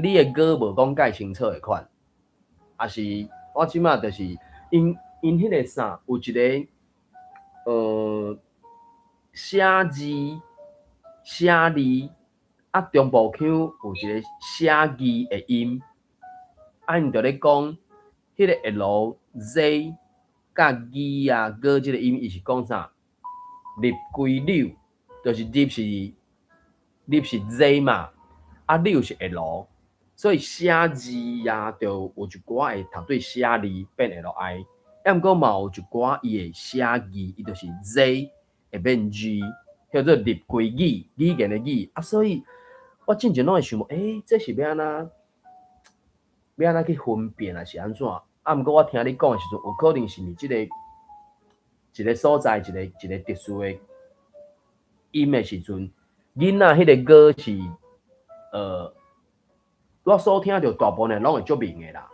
你的歌無講介清楚的款，抑是我這馬就是𪜶𪜶彼个啥，有一个寫字，啊，中部腔有一個寫字的音，啊，𪜶就咧講彼个 L、Z 佮 G 啊、G 這个音，伊是講啥？入歸柳，就是入是入是 Z 嘛，啊柳是 L，所以寫字啊，就有一寡會讀對寫字變 L I，抑毋過嘛有一寡伊會寫字，伊就是 Z 會變 G，叫做立規語，語言的語啊，所以我進前攏會想，這是欲按怎？欲按怎去分辨啊？是按怎？啊，毋過我聽你講的時陣，有可能是毋是這個一個所在，一個一個特殊的音的時陣，囡仔彼個語是，我所聽著大部分攏會足明的啦。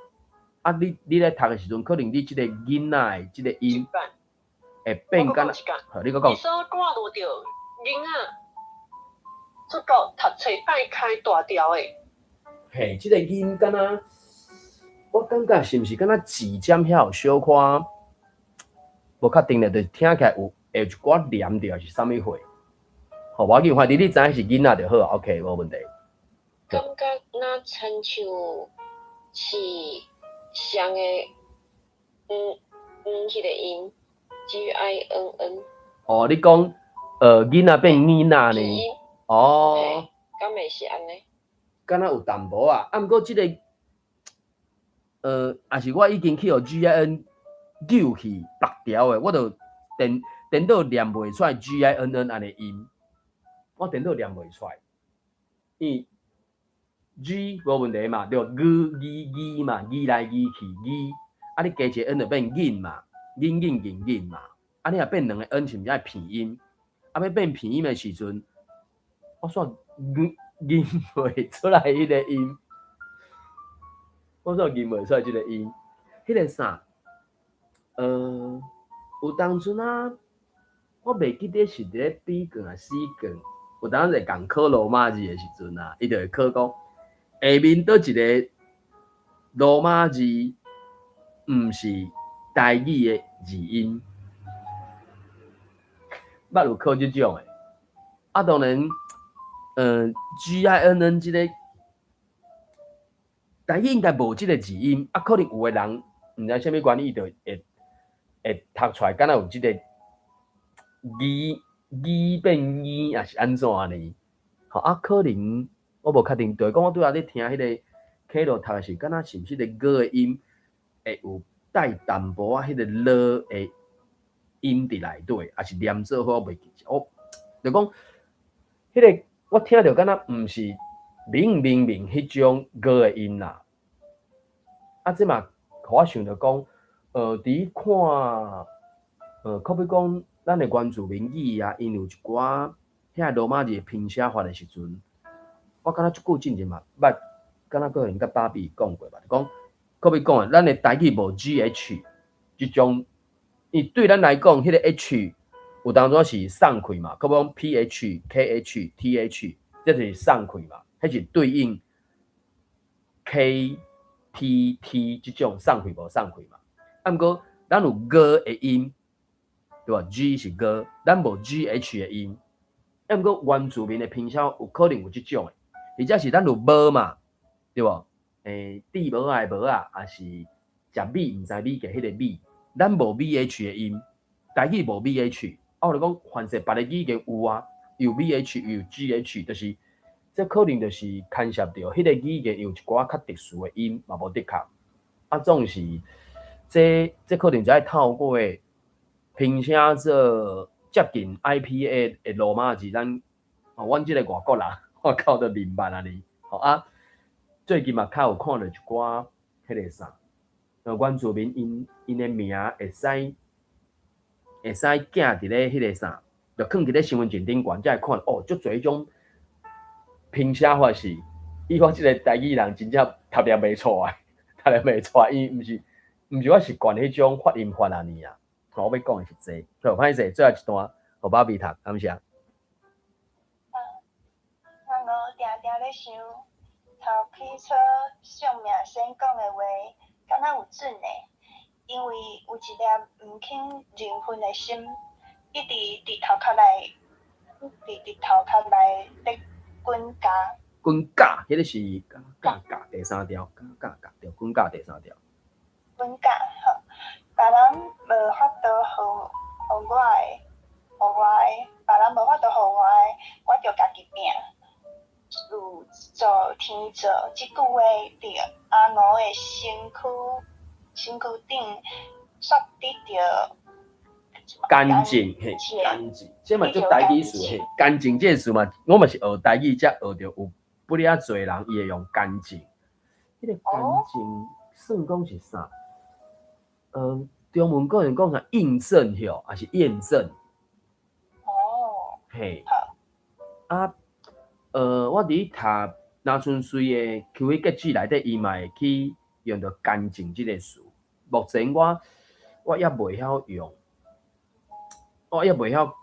啊，你咧讀的時陣，可能你這個囡仔的這個音會變敢若，好，你閣講。伊所掛落著囡仔出國讀冊愛開大條的。嘿，這個音敢若，我感覺是毋是敢若字尖遐有小可無確定咧，就是聽起來有會有一寡黏著，抑是啥物貨？好，無要緊，反正你知影是囡仔就好啊，OK，無問題。感覺若親像是雙個嗯嗯彼個音，G I N N。哦，你講囡仔變囡仔呢？哦。敢會是按呢？敢若有淡薄仔，啊，毋過這個，也是我已經去予 G I N 扭去別條的，我就顛顛倒念袂出來 G I N N 按呢音，我顛倒念袂出來。因為 G 無問題嘛，對，G G G 嘛，G 來 G 去 G，啊你加一個 N 就變囡嘛，囡囡囡囡嘛，啊你若變兩個 N 是毋是愛鼻音？啊欲變鼻音的時陣，我煞念念袂出來彼個音，我煞念袂出來這個音。彼個啥？有當陣啊，我袂記得是佇咧 B 卷抑 C 卷，有當陣共考羅馬字的時陣啊，伊就會考講下面佗一個羅馬字，毋是台語的字音，捌有考這種的。啊，當然，G I N N 這個台語應該無這個字音，啊，可能有的人毋知啥物原因，伊就會會讀出來，敢若有這個字字變字，抑是按怎呢？吼啊，可能我無確定，就是講我拄仔咧聽彼個 K 羅讀的是，敢若是毋是個 G 的音會有帶淡薄仔彼個 L 的音佇內底，抑是連做伙我袂記，我就講彼個我聽著敢若毋是明明明彼種 G 的音啦。啊，這嘛予我想著講，佇看，可比講咱的原住民語啊，𪜶有一寡遐羅馬字的拼寫法的時陣，我敢若足久進前嘛捌，敢若閣有人佮芭比講過吧，就講可比講的，咱的台語無 G H 這種，伊對咱來講，彼個 H 有當陣是送開嘛，可比講 P H、K H、T H，這就是送開嘛，彼是對應 K、T、T 這種送開無送開嘛。啊，毋過咱有 G 的音，對吧？G 是 G，咱無 G H 的音。啊，毋過原住民的拼寫有可能有這種的，或者是咱有無嘛，對無？戴帽仔的帽仔，抑是食米毋知米價彼個米，咱無 V H 的音，台語無 V H。啊，我就講，凡是別个語言有啊，有 V H 有 G H，就是這可能就是牽涉著彼個語言有一寡較特殊的音，嘛無的確。啊，總是這這可能就愛透過拼寫做接近 IPA 的羅馬字，咱哦，阮這個外國人，我較就明白按呢。吼啊，最近嘛較有看著一寡彼個啥，原住民𪜶𪜶的名會使會使寄佇咧彼個啥，就囥佇咧身份證頂懸，才會看哦，足濟彼種拼寫法是，以我這個台語人真正讀念袂出來，讀念袂出來，伊毋是毋是我習慣彼種發音法按呢啊。我欲講的是這個，好，歹勢，最後一段，予芭比讀，感謝。我定定咧想，頭起初相命仙講的話，敢若有準的，因為有一粒毋肯認分的心，一直佇頭殼內，佇佇頭殼內咧滾軋。滾軋，彼個是軋軋軋第三條，軋軋軋對，滾軋第三條。滾軋好，別人無法度予予我的，予我的，別人無法度予我的，我著家己拚。自助天造這句話佇阿娥的身軀頂煞得著乾淨嘿，乾淨，這嘛足台語詞嘿，乾淨這個詞嘛，我嘛是學台語才學著有不爾濟人伊會用乾淨。彼個乾淨算講是啥？中文可能講啥印證吼，抑是驗證？哦。嘿。啊，我佇讀林春水的《邱彼格子》內底，伊嘛會去用著乾淨這個詞。目前我猶袂曉用，我猶袂曉共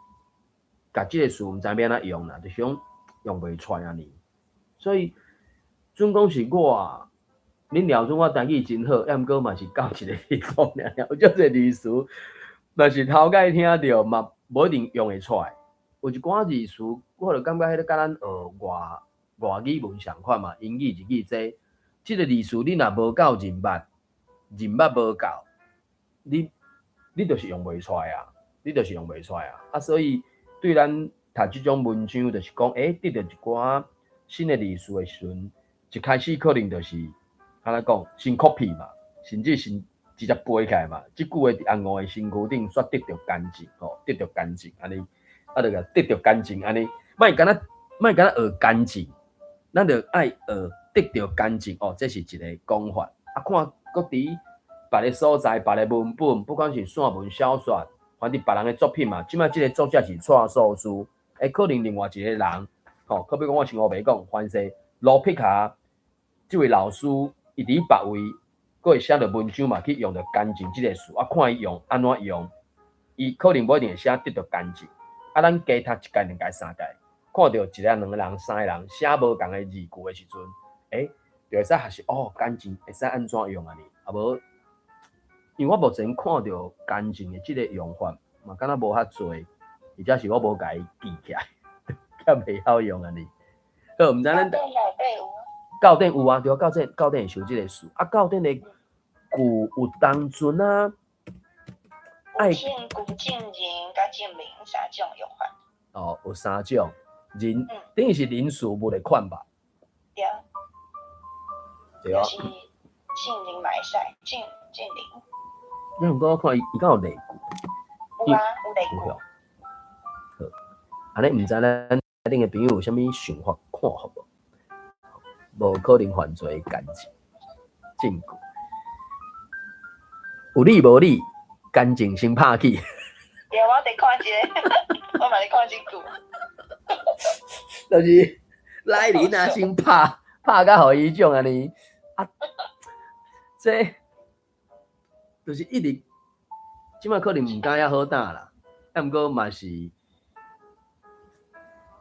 這個詞，毋知欲按怎用啦，就是講用袂出來按呢。所以準講是我，恁廖準我台語真好，抑毋過嘛是到一个地步爾爾，有足濟字詞，嘛是頭擺聽著嘛，無一定用會出來。有一寡字詞，我就感覺彼个佮咱學外語文相款嘛，英語、日語這，這个字詞你若無夠認捌，認捌無夠，你就是用袂出來啊，你就是用袂出來啊。啊，所以對咱讀這種文章，就是講，得著一寡新的字詞的時陣，一開始可能就是，按怎講，先 copy 嘛，甚至先直接背起來嘛。這句話佇阿娥的身軀頂煞得著乾淨，吼，得著乾淨，按呢，啊，就共得著乾淨，按呢，莫干焦學乾淨，咱著愛學得著乾淨，哦，這是一个講法。啊，看閣佇別个所在、別个文本，不管是散文、小說，反正別人的作品嘛。這擺這个作者是蔡素書，可能另外一个人，吼，可比講我像烏白講，凡是盧碧霞這位老師，伊佇別位，閣會寫著文章嘛，去用著乾淨這个詞，啊，看伊用按怎用，伊可能無一定會寫得著乾淨。啊，咱加讀一屆、兩屆、三屆，看著一个、兩個人、三個人寫無仝的字句的時陣，就會使學習哦，乾淨會使按怎用按呢？啊無，因為我目前看著乾淨的這個用法，嘛敢若無較濟，或者是我無共伊記起來，較袂曉用按呢。好，毋知咱教典有啊，對啊，教典會收這個詞，啊，教典的句有當陣啊，愛證據、證人佮證明三種用法。哦，有三種人，等於是人事物的款吧？對。對啊。就是證人嘛會使，證人。你毋過我看伊，伊敢有例句？有啊，有例句。好，按呢毋知咱頂个朋友有啥物想法看法無？無可能犯罪乾淨證據，有理無理，乾淨先拍起。對，我佇看這個，我嘛佇看這句。就是來人啊，先拍拍甲予彼種按呢啊，這就是一直，這擺可能毋敢遐好打啦，啊，毋過嘛是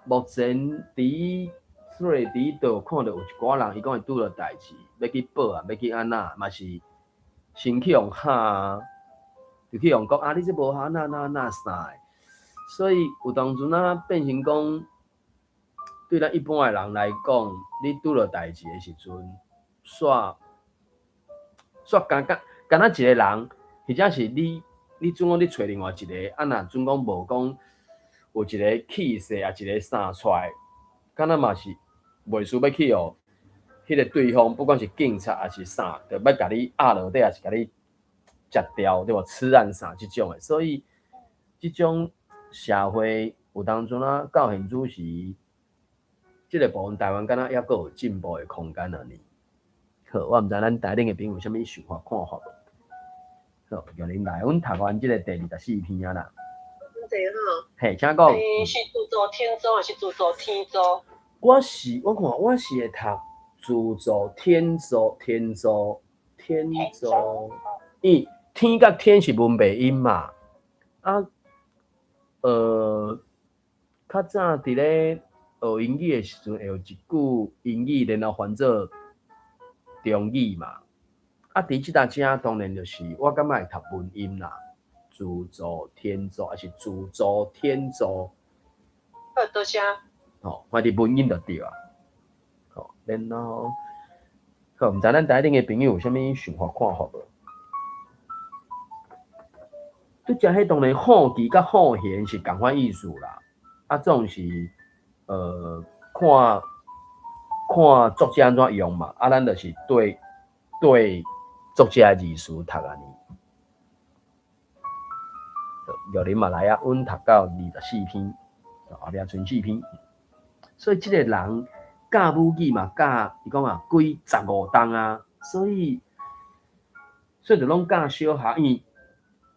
目前佇說佇倒看著有一寡人，伊講伊拄著代誌，欲去報啊，欲去按怎，嘛是先去予嚇，就去予講啊，你這無效，哪哪哪啥的，所以有當陣啊，變成講，對咱一般的人來講，你拄著代誌的時陣，煞煞敢敢敢若一个人，或者是你準講你揣另外一個，啊若準講無講有一个氣勢啊，一个啥出來，敢若嘛是袂輸欲去予彼个對方，不管是警察抑是啥，就欲共你壓落底，抑是共你食掉，對無？吃案啥這種的，所以這種社會有當陣啊，到現此時，這个部分台灣敢若猶閣有進步的空間按呢。好，我毋知咱台頂的朋友有啥物想法看法無？好，叫恁來，阮讀完這个第24篇啊啦。這吼，嘿，請講。是自助天助還是自助天助？我看我是會讀自助天助天助天助，伊天佮天是文白音嘛。啊，較早佇咧學英語的時陣，會有一句英語，然後翻做中語嘛。啊，佇這搭遮當然就是我感覺會讀文音啦，自助天助，抑是自助天助。好，多謝。吼，反正文音就對啊。吼，然後，好，毋知咱台頂的朋友有啥物想法看法無？拄才彼當然好奇佮好閒是仝款意思啦。啊，總是看看作者按怎用嘛，啊，咱就是對對作者的字詞讀按呢。玉林嘛來啊，阮讀到24篇，後壁賰四篇。所以這個人教母語嘛教，伊講啊，幾十五冬啊，所以就攏教小學，因為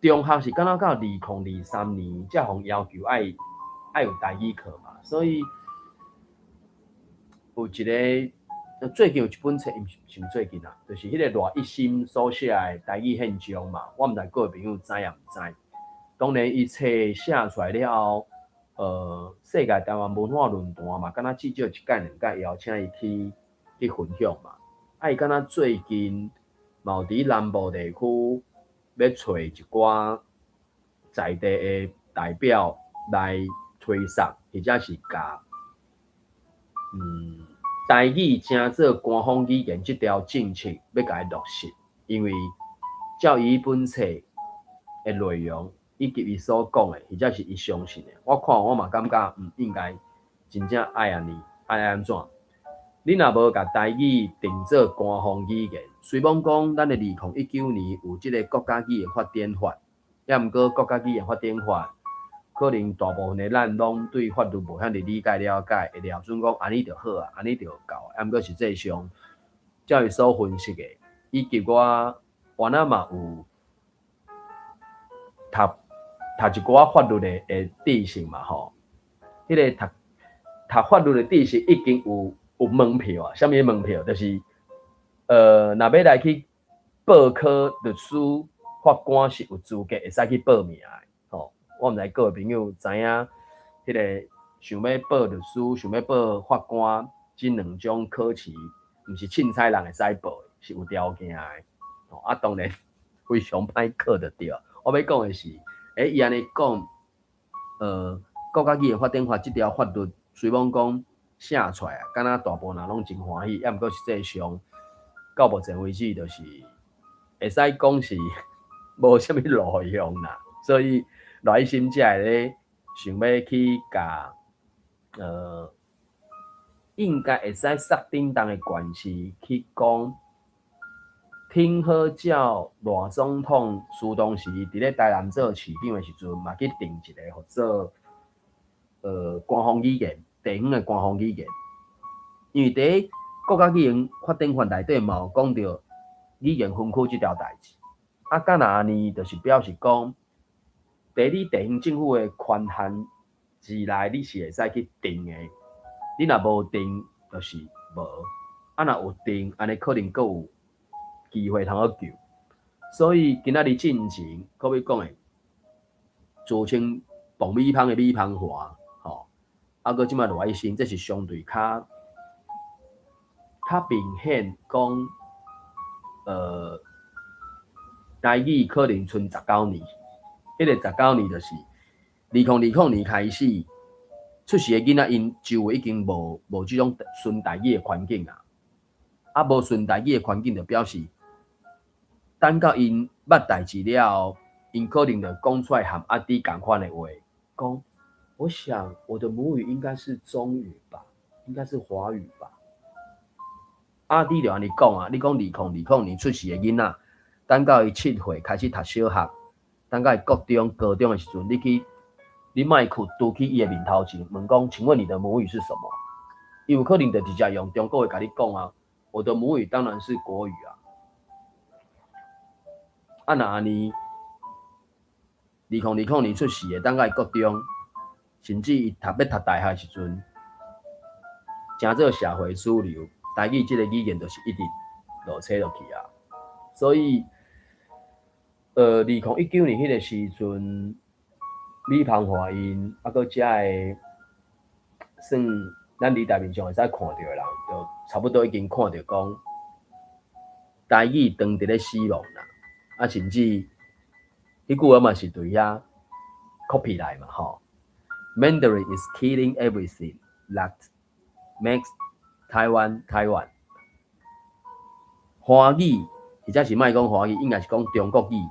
中學是敢若到2023年才予要求愛有台語課嘛，所以有一個最近有一本冊，毋是是毋最近啊，就是彼個賴一心所寫的《台語現象》嘛，我毋知各位朋友知抑毋知。當然，伊冊寫出來了後，世界台灣文化論壇嘛，敢若至少一屆兩屆邀請伊去分享嘛。啊，伊敢若最近嘛有佇南部地區欲揣一寡在地的代表來推捒，或者是共台語成做官方語言這條政策欲共伊落實，因為照伊本冊的內容以及伊所講的，或者是伊相信的，我看我嘛感覺應該真正愛按呢，愛按怎？你若無共台語定做官方語言，雖罔講咱的2019年有這个國家語言發展法，抑毋過國家語言發展法，可能大部分的咱攏對法律無遐爾理解了解，會掠準講按呢就好啊，按呢就夠。抑毋過實際上，照伊所分析的，以及我原來嘛有讀一寡法律的知識嘛吼，彼个讀法律的知識已經有門票啊，啥物門票？就是若欲來去報考律師、法官是有資格會使去報名的吼。我毋知各位朋友知影，彼个想欲報律師、想欲報法官，這兩種考試，毋是凊彩人會使報的，是有條件的。吼啊，當然非常歹考就對。我欲講的是，伊按呢講，國家語言發展法這條法律雖罔講寫出來啊，敢若大部分人攏真歡喜，抑毋過實際上到目前為止，就是會使講是無啥物路用啦。所以賴一心才會咧想欲去共應該會使設頂當的關係去講，挺好照賴總統蘇當時佇咧台南做市長的時陣，嘛去定一個號做官方語言，地方的官方語言。因為佇國家語言發展法內底嘛有講著語言分區這條代誌。啊，敢若按呢，就是表示講，佇你地方政府的權限之內，你是會使去定的。你若無定，就是無。啊，若有定，按呢可能閣有機會通好救。所以今仔日進前，閣欲講的，自稱爆米香的米芳華，吼，啊，閣這擺賴一心，這是相對較明顯講，台語可能賰十九年，彼個十九年就是2020年開始出世的囡仔，𪜶周圍已經無這種純台語的環境啊，啊，無純台語的環境，就表示等到𪜶捌代誌了後，𪜶可能就講出來和阿弟仝款的話，講，我想我的母語應該是中語吧，應該是華語吧。阿弟就按呢講啊，你講2020年出世的囡仔，等到伊7歲開始讀小學，等到伊國中、高中的時陣，你去，你麥克拄去伊的面頭前問講，請問你的母語是什麼？伊有可能就直接用中國話共你講啊，我的母語當然是國語啊。啊，若按呢，2020年出世的，等到伊國中，甚至伊讀欲讀大學的時陣，成做社會主流，台語這个語言就是一直落車落去啊。所以，2019年彼个時陣，李芳華𪜶啊，閣遮个算咱佇台面上會使看著的人，就差不多已經看著講，台語當佇咧死亡啦。啊，甚至彼句話嘛是對遐 copy 來嘛吼。Mandarin is killing everything that makes Taiwan Taiwan。華語或者是莫講華語，應該是講中國語。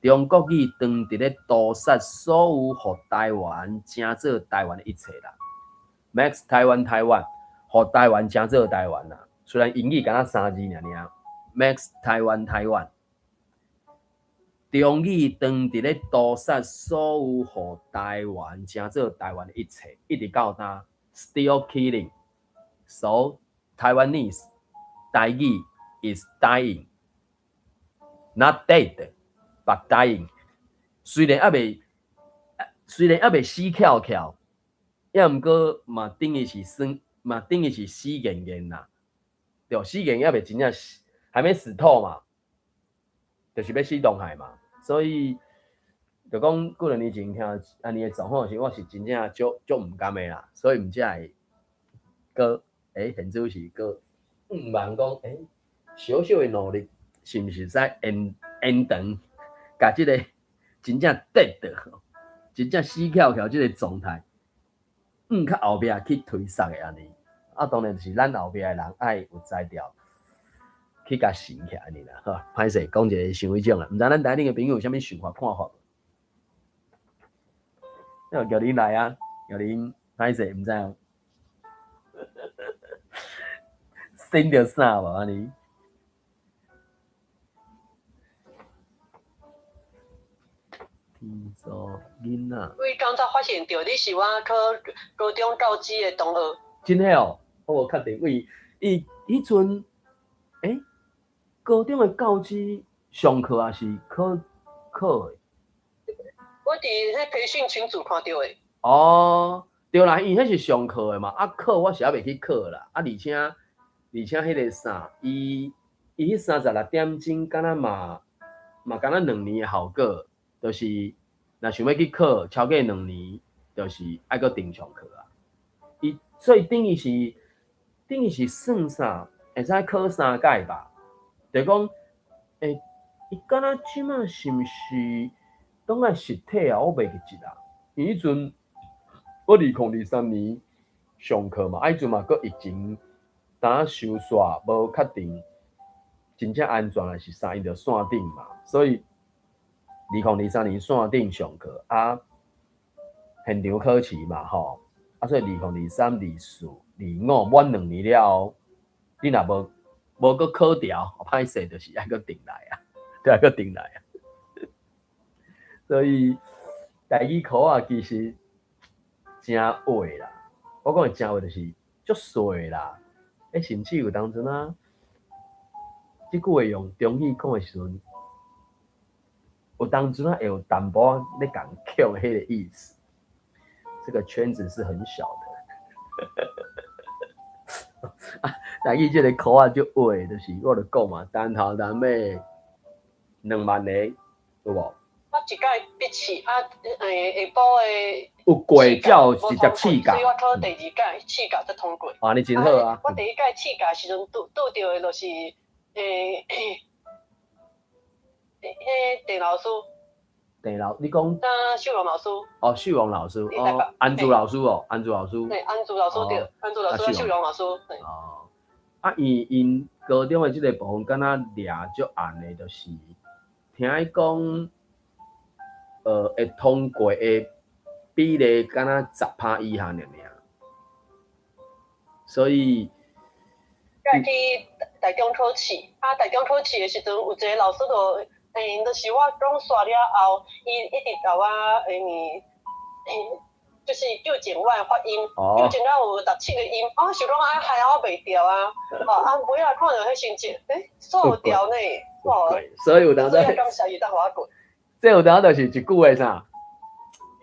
中國語當佇咧屠殺所有予台灣成做台灣的一切啦。Makes Taiwan Taiwan，予台灣成做台灣啦。雖然英語敢若三字爾爾，Makes Taiwan Taiwan。中語當佇咧屠殺所有予台灣成做台灣的一切，一直到今，still killing。So Taiwanese 台語 is dying, not dead, but dying。雖然猶未死翹翹，抑毋過嘛等於是算，嘛等於是死硬硬啦。對，死硬猶未真正死，還沒死透嘛，就是欲死當害嘛。所以就講幾兩年前聽按呢的狀況時，我是真正足足毋甘的啦。所以毋才會閣現主時閣毋茫講小小的努力是毋是使延延長，共這个真正 dead 真正死翹翹這个狀態，較後壁去推捒的按呢。啊，當然是咱後壁的人愛有才調去共承起來按呢啦。好，歹勢講一个傷彼種啦，毋知咱台頂的朋友有啥物想法看法？那叫恁來啊，叫恁歹勢，毋知影。生著啥無按呢？天作囡仔。我剛才發現著你是我考高中教師的同學。真的哦，我無確定，為伊彼陣，高中的教師上課抑是考考的？我佇彼培訓群組看著的。哦，對啦，伊彼是上課的嘛，啊考我是猶未去考啦，啊而且彼个啥，伊彼36點鐘，敢若嘛嘛敢若兩年的效果，就是若想欲去考超過兩年，就是愛閣重上課啊。伊所以等於是算啥，會使考三屆吧？就講，伊敢若這馬是毋是攏愛實體啊？我袂記得啊。因為彼陣我2023年上課嘛，啊，彼陣嘛閣疫情，當收煞無確定真正安全抑是啥，𪜶就線頂嘛，所以2023年線頂上課啊，現場考試嘛吼，啊，所以2023、24、25滿2年了後，你若無閣考著，歹勢就是愛閣重來啊，對愛閣重來啊。所以台語課啊，其實誠話啦，我講的誠話就是足細啦。甚至有當陣啊，這句話用中語講的時陣，有當陣啊會有淡薄仔咧共劾彼个意思。這個圈子是很小的。啊，台語這个口啊足話，就是我就講嘛，單頭單尾2萬個，有無？我一屆筆試啊，下晡的有過才有直接試教。所以我考第二屆試教才通過。啊，你真好啊！我第一屆試教時陣拄著的就是，彼鄭老師。鄭老，你講？啊，秀榮老師。哦，秀榮老師，哦，安珠老師哦，安珠老師。對，安珠老師對，安珠老師，秀榮老師。哦，啊，伊𪜶高中的這个部分，敢若掠足絚的，就是聽伊講，會通過的比例敢若10%以下爾爾，所以。才去台中考試，啊，台中考試的時陣，有一个老師就，就是我講煞了後，伊一直共我，就是糾正我的發音，糾正到有六七个音，啊，我想講啊，害我袂著啊，哦，啊，尾仔看著彼成績，煞有著呢，哦，所以有當陣，感謝伊當予我過。這有當就是一句話啥，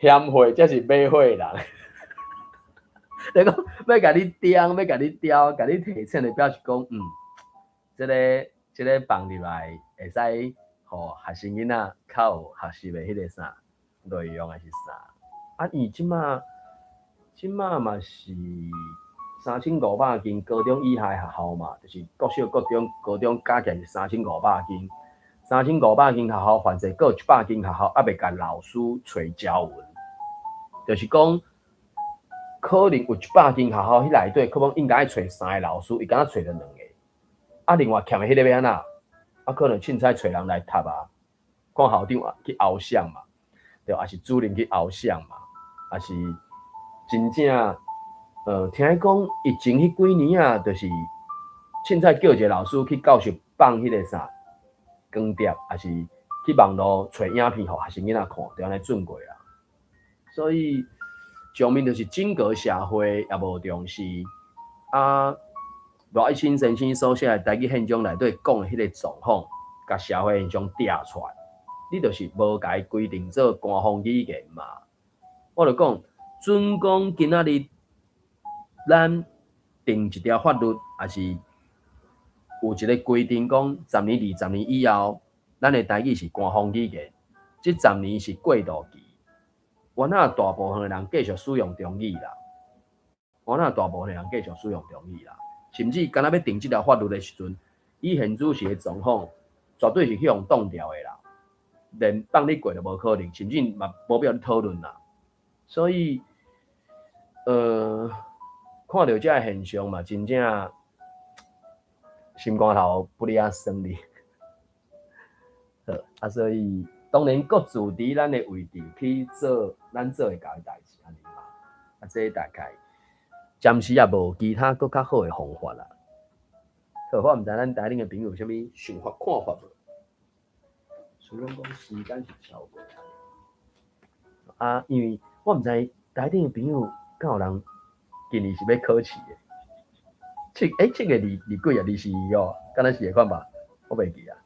嫌貨才是買貨人。你講欲共你刁，欲共你刁，共你提醒的表示講，這个放入來會使，予學生囡仔較有學習的彼个啥內容還是啥？啊，伊這馬嘛是3500間高中以下的學校嘛，就是國小、國中、高中加起來是三千五百間。3500間學校，凡勢閣有100間學校猶未共老師揣招文，就是講可能有100間學校，彼內底可能應該愛揣三个老師，伊敢若揣著兩個。啊，另外欠的彼个欲按怎？啊，可能凊彩揣人來讀啊，看校長去翱翔嘛，對，抑是主任去翱翔嘛，抑是真正聽講疫情彼幾年啊，就是凊彩叫一個老師去教室放彼個啥光碟，抑是去網路揣影片予學生囡仔看，就按呢轉過啊。所以上面就是整個社會也無重視啊。賴一清先生所寫的台語憲章內底講的彼個狀況，共社會現象拆出來，你就是無共伊規定做官方語言嘛。我就講，準講今仔日咱定一條法律，抑是有一個規定，講十年、20年以後，咱的台語是官方語言，這十年是過渡期。原來大部分的人繼續使用中語啦，原來大部分的人繼續使用中語啦，甚至敢若欲定這條法律的時陣，以現主時的狀況，絕對是去予擋掉的啦，連放你過都無可能，甚至嘛無必要討論啦。所以，看著這个現象嘛，真正心肝頭不離仔酸哩。好，啊，所以當然各自佇咱的位置去做咱做會到的代誌，按呢嘛。啊，這大概暫時也無其他閣較好的方法啦。好，我毋知咱台頂的朋友有啥物想法看法無？雖然講時間是超過啊，因為我毋知台頂的朋友敢有人今年是欲考試的？7月二二幾啊？24哦，敢若是會款吧？我袂記啊。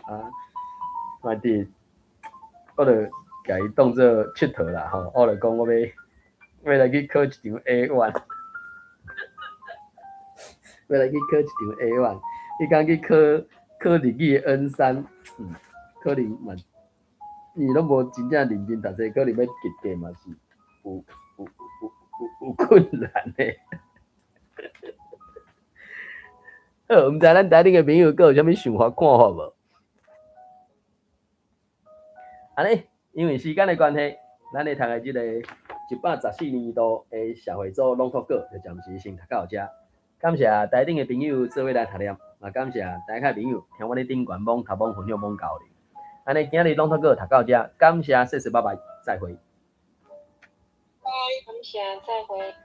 啊，我佇我就共伊當做𨑨迌啦吼，我就講我欲欲來去考一場 A1，欲來去考一場 A1，彼工去考考日語的 N3，可能嘛，因為攏無真正認真讀冊，可能欲及格嘛是有困難的。好，毋知咱台頂的朋友閣有啥物想法看法無？按呢，因為時間的關係，咱咧讀的這個114年度的社會組朗讀稿就暫時先讀到遮。感謝台頂的朋友做伙來讀念，嘛感謝台下朋友聽我咧頂懸網頭網分享網交流。按呢，今日朗讀稿讀到遮，感謝，謝謝，拜拜，再會。拜，感謝，再會。